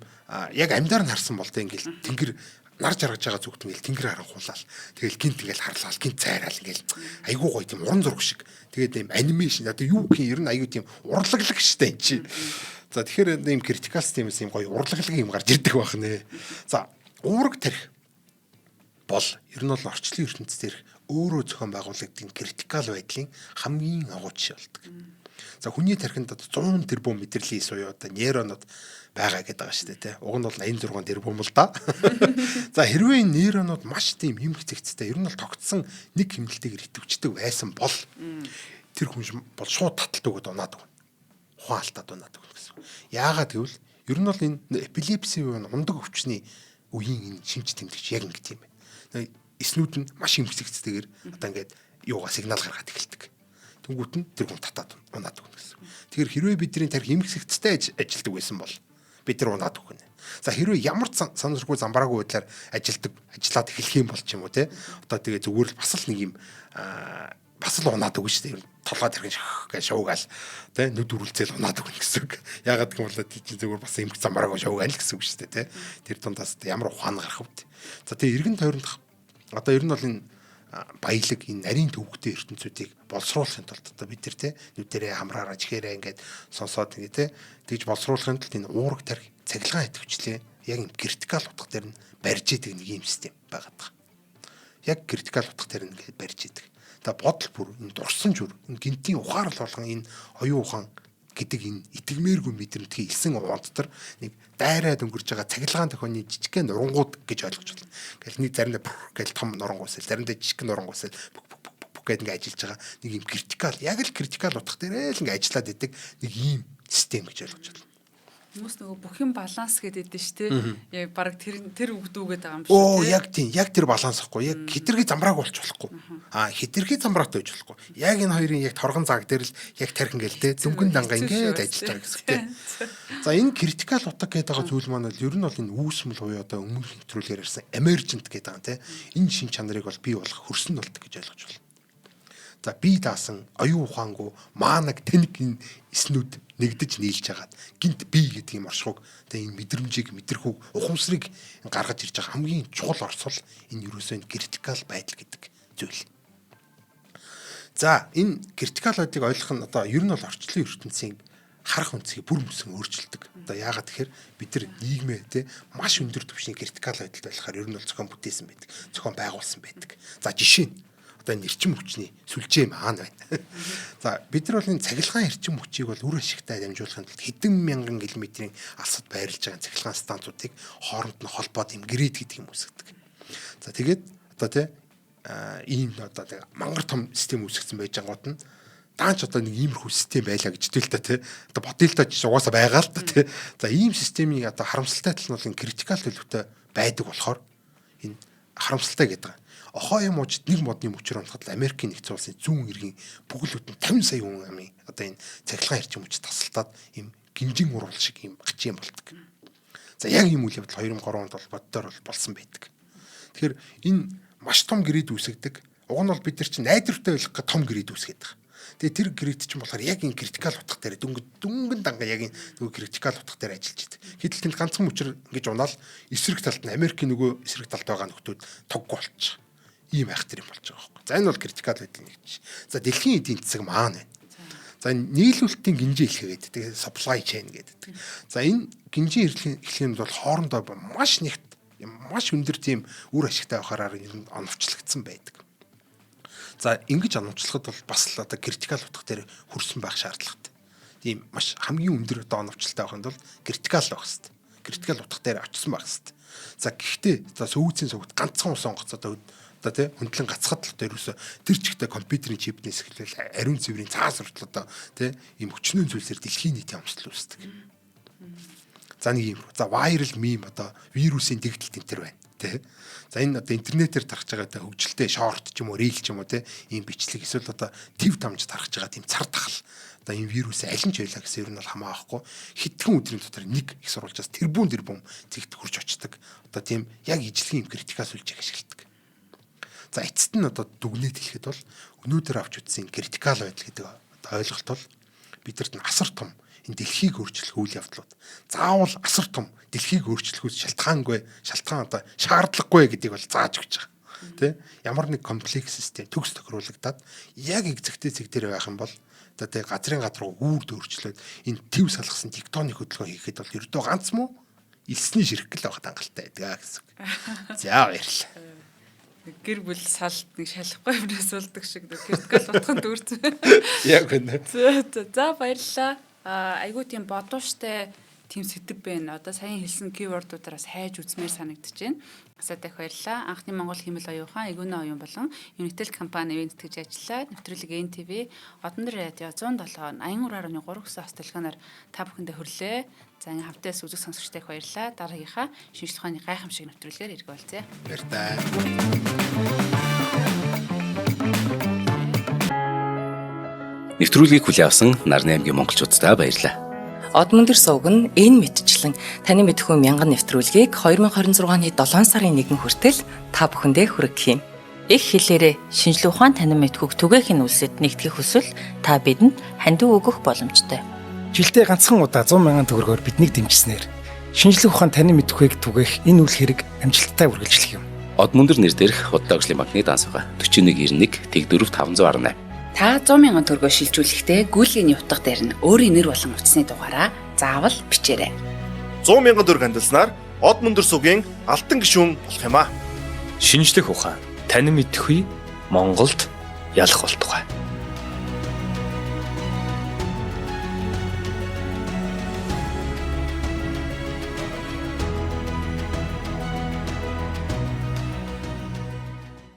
яг амьдаар нь харсан бол тий, ингээл тэнгэр нар жаргаж байгаа зүгт ингээл тэнгэр харанхуулаад, тэгэл гинт ингээл харлаал, гинт цайраал, ингээл айгуу гоё тийм уран зураг шиг. Тэгээд ийм animation одоо юу гэх юм, ер нь айгуу тийм урлаглаг штэ энэ чи. За, тэгэхээр ийм critical system-ээс ийм гоё урлаглаг юм гарч ирдэг байх нэ. За, уураг тарих бол ер нь бол орчлон ертөнц дээрх өөрөө зохион байгуулагдсан critical байдлын хамгийн агуу жишээ болдог. За, хүний тархинд одоо 100 тэрбум мэдрэлийн эс буюу одоо нейронууд байгаа гэдэг байгаа шүү дээ, тий. Уг нь бол 86 тэрбум л да. За, хэрвээ энэ нейронууд маш тийм хэмх зэгцтэй, ер нь бол тогтсон нэг хэмнэлтэйгээр идэвхждэг байсан бол тэр хүн бол шууд таталт өгөөд унаад өгнө. Ухаан алтаад унаад өгнө гэсэн. Яагаад гэвэл ер нь бол энэ эпилепси буюу ундаг өвчний үеийн энэ шинж тэмдэгч яг ингэ юм байна. Эснүүд нь маш хэмх зэгцтэйгээр одоо ингээд юугаа сигнал гаргаад эхэлдэг. Тэнгүүт нь тэр хүн татаад унаад өгнө гэсэн. Тэгэхээр хэрвээ бидний тархи эмх зэгцтэй ажилладаг байсан бол бид нар унаад өгнө. За, хэрвээ ямар ч санамсаргүй замбараагүй байдлаар ажилдаг ажиллаад эхлэх юм бол ч юм уу те. Одоо тэгээ зүгээр л бас л нэг юм бас л унаад өгнө шүү дээ. Толгой тэрхэн гэж шуугаал те, нүд үрэлцээл унаад өгнө гэсэн үг. Ягаад гэх юм бол тий, зүгээр бас эмх замбараагүй шуугаал гэсэн үг шүү дээ те. Тэр дундаас ямар ухаан гарах вэ? За, тэгээ эргэн тойрондох одоо ер нь бол энэ баялаг, энэ нарийн төвөгтэй ертөнцүүдийг боловсруулахын тулд одоо бид нар те, нүдэрээ хамраараа чихээрээ ингээд сонсоод ингээ те, тэгж боловсруулахын тулд энэ уураг тарих цахилгаан идэвхжлээ яг юм critical утга дээр нь барьж идэг нэг юм систем байгаад байгаа. Яг critical утга дээр нь ингээд барьж идэг. За, бодол бүр, энэ дурсан зүр, энэ гинтийн ухаарал болгон, энэ оюун ухаан гэдэг энэ итгэмээргүй мэдрэмтгий элсэн овоон дотор нэг дайраад өнгөрж байгаа цахилгаан тохионы жижигхэн нурангууд гэж ойлгож байна. Ингээл нэг заримдаа гэл том нурангуусэл, заримдаа жижигхэн нурангуусэл бүк бүк бүк бүк гэдэг ингээ ажиллаж байгаа нэг юм critical, яг л critical утга дээрээ л ингээ ажиллаад идэг нэг ийм систем гэж ойлгож байна. Хүмүүс нөгөө бүх юм баланс гэдэг дээ шүү дээ. Яг баг тэр тэр үг дүүгээд байгаа юм биш үү? Оо, яг тийм, яг тэр баланс ахгүй. Яг хэтэрхий замбрааг болж болохгүй. Аа, хэтэрхий замбраатай байж болохгүй. Яг энэ хоёрын яг торгон цаг дээр л яг тарих ингээл те, зөнгөн дангаа ингээд ажиллаж байгаа гэсэн тийм. За, энэ critical утга гэдэг байгаа зүйл маань бол ер нь бол энэ үүсмэл буюу одоо өмнөх нэвтрүүлгээр ярьсан emergent гэдэг байгаа тийм. Энэ шин чанарыг бол бий болох хөрсөн болдог гэж ойлгож байна. За, бие даасан оюун ухаангүй маанаг тэнэг энэ эснүүд нэгдэж нийлж хагаад гинт бие гэдэг юм оршихуг, тэгээ энэ мэдрэмжийг, мэдрэхүүг, ухамсарыг гаргаж ирж байгаа хамгийн чухал орсол энэ ерөөсөө энэ critical байдал гэдэг зүйл. За, энэ critical байдлыг ойлгох нь одоо ер нь бол орчлон ертөнцийн харах өнцгийг бүр мөсөн өөрчилдөг. Одоо яагаад тэгэхээр бид нар нийгмээ те, маш өндөр түвшний critical байдалд байхаар ер нь бол зохион бүтээсэн байдаг. Зохион байгуулсан байдаг. За, жишээ нь одоо энэ эрчим хүчний сүлжээ маань байна. За, бид нар бол энэ цахилгаан эрчим хүчийг бол үр ашигтай дамжуулахын тулд хэдэн мянган километрийн алсад байрлаж байгаа цахилгаан станцуудыг хооронд нь холбоод юм grid гэдэг юм үүсгэдэг. За, тэгээд одоо те, ийм одоо мангар том систем үүсгэсэн байж байгаа гот нь даанч одоо нэг иймэрхүү систем байлаа гэж хэлээ л та тий. Одоо бодъё л та, жишээ угаасаа байгаа л та тий. За, ийм системийг одоо харамсалтай тал нь бол энэ critical төлөвтэй байдаг болохоор энэ харамсалтай гэдэг. Охоо юм уужид нэг модны мөчөр унахад л Америкийн нэгдсэн улсын зүүн эргийн бүгэл бүтэн 50 сая хүн амын одоо энэ цахилгаан эрчим хүч тасалтаад ийм гинжин урвал шиг ийм гачин болдог. За, яг ийм үйл явдал 2003 онд бол боддоор бол болсон байдаг. Тэгэхээр энэ маш том grid үүсгдэг. Уг нь бол бид нар чинь найдвартай байх гэх том grid үүсгээд байгаа. Тэгээ тэр grid чинь болохоор яг энэ critical утга дээр дөнгөн данга яг энэ нөгөө critical утга дээр ажиллаж идэг. Гэтэл тэнд ганцхан мөчөр ингэж унаал эсрэг талд нь Америкийн нөгөө эсрэг талд байгаа нөхдүүд тоггүй болчих. Ийм айхтар юм болж байгаа байхгүй. За, энэ бол critical байдлын нэг жишээ. За, дэлхийн эдийн засаг маань байна. За, нийлүүлэлтийн гинжин хэлхээ гэдэг supply chain гэдэг. За, энэ гинжин хэлхэнд бол хоорондоо маш нэгт маш өндөр тийм үр ашигтай байхаараа оновчлогдсон байдаг. За, ингэж оновчлоход бол бас л одоо critical утга дээр хүрсэн байх шаардлагатай. Тийм маш хамгийн өндөр одоо оновчлолтой байхын тулд critical байх хэрэгтэй. Critical утга дээр очсон байх хэрэгтэй. За, гэхдээ за сүүцийн сувгт ганцхан ус онгоц одоо тий хөндлөн гацхад л одоо ерөөсө тэр чигтээ компьютерийн чипнээс эхлээл ариун цэврийн цаас хүртэл одоо тий ийм өчнөөн зүйлсээр дэлхийн нийтийн хомсдол үүсдэг. За, нэг юм. За, viral meme одоо вирусын дэгдэлт энэ төр байна тий. За, энэ одоо интернетээр тархаж байгаа одоо хөгжилтэй short ч юм уу, reel ч юм уу тий ийм бичлэг эсвэл одоо төв тамж тархаж байгаа тийм цар тахал одоо энэ вирус аль нь ч байлаа гэсэн ер нь бол хамаахгүй хэдхэн өдрийн дотор нэг их сурвалжаас тэрбум тэрбум цэгт хурж очдог. Одоо тийм яг ижлэгийн юм critical сүлжээг ашигладаг. За, эцэст нь одоо дүгнээд хэлэхэд бол өнөөдөр авч үзсэн critical байдал гэдэг одоо ойлголт бол бидэрт нь асар том энэ дэлхийг өөрчлөх үйл явдлууд заавал асар том дэлхийг өөрчлөхөөс шалтгаангүй, шалтгаан одоо шаардлагагүй гэдгийг бол зааж өгч байгаа. Тэ? Ямар нэг комплекс систем төгс тохируулагдаад яг exact цэг дээр байх юм бол одоо тэ газрын газар руу үүрд өөрчлөөд энэ төв салгасан тектоник хөдөлгөөн хийхэд бол ердөө ганц муу элсний ширхэг л байх хангалттай байдаг гэсэн. За, баярлалаа. Гэр бүл салд нэг шалахгүй юмнаас болдог шиг critical утганд дүүрсэн. Яг үнэ. За, баярлалаа. А айгуу тийм бодууштай тийм сэдэв байна. Одоо саяхан хэлсэн keyword уудаараас хайж үзмээр санагдаж байна. Асаад их баярлалаа. Анхны Монгол хиймэл оюун ухаан, Эгүнэ оюун болон Unitel компани ивээн тэтгэж ажиллаа. Нэвтрүүлэг NTV Одон радио 107 83.3 гэсэн ос телефоноор та бүхэндээ хүрлээ. За, ингээ хамтаас үзэх сонсогчтой их баярлалаа. Дараагийнхаа шинжлэх ухааны гайхамшиг нэвтрүүлгээр эргэж болцъя. Баяртай. Нэвтрүүлгийг хүлээн авсан Нарны аймгийн монголчууддаа баярлалаа. Одмөндөр сувг нь энэ мэтчлэн таны мэдэхүй мянган нэвтрүүлгийг 2026 оны 7 сарын 1 хүртэл та бүхэндээ хүргэх юм. Их хэлээрээ шинжлэх ухаан танин мэдхүйг түгээхийн үйлсэд нэгтгэх хүсвэл та бидэнд хандив өгөх боломжтой. Жилдээ ганцхан удаа 100 мянган төгрөгөөр биднийг дэмжсэнээр шинжлэх ухаан танин мэдэхүйг түгээх энэ үйл хэрэг амжилттай үргэлжлэх юм. Одмөндөр нэр дээрх Худалдаа хөгжлийн банкны данс байгаа. 4191 Тэгдөрөв 518. Та 100 мянган төгрөгөөр шилжүүлэхдээ гүйлгээний утга дээр нь өөрийн нэр болон утасны дугаараа заавал бичээрэй. 100 мянган төгрөг хандилснаар Од мөндөр сугийн алтан гишүүн болох юм а. Шинжлэх ухаан танин мэдэхүй Монголд ялах болтугай.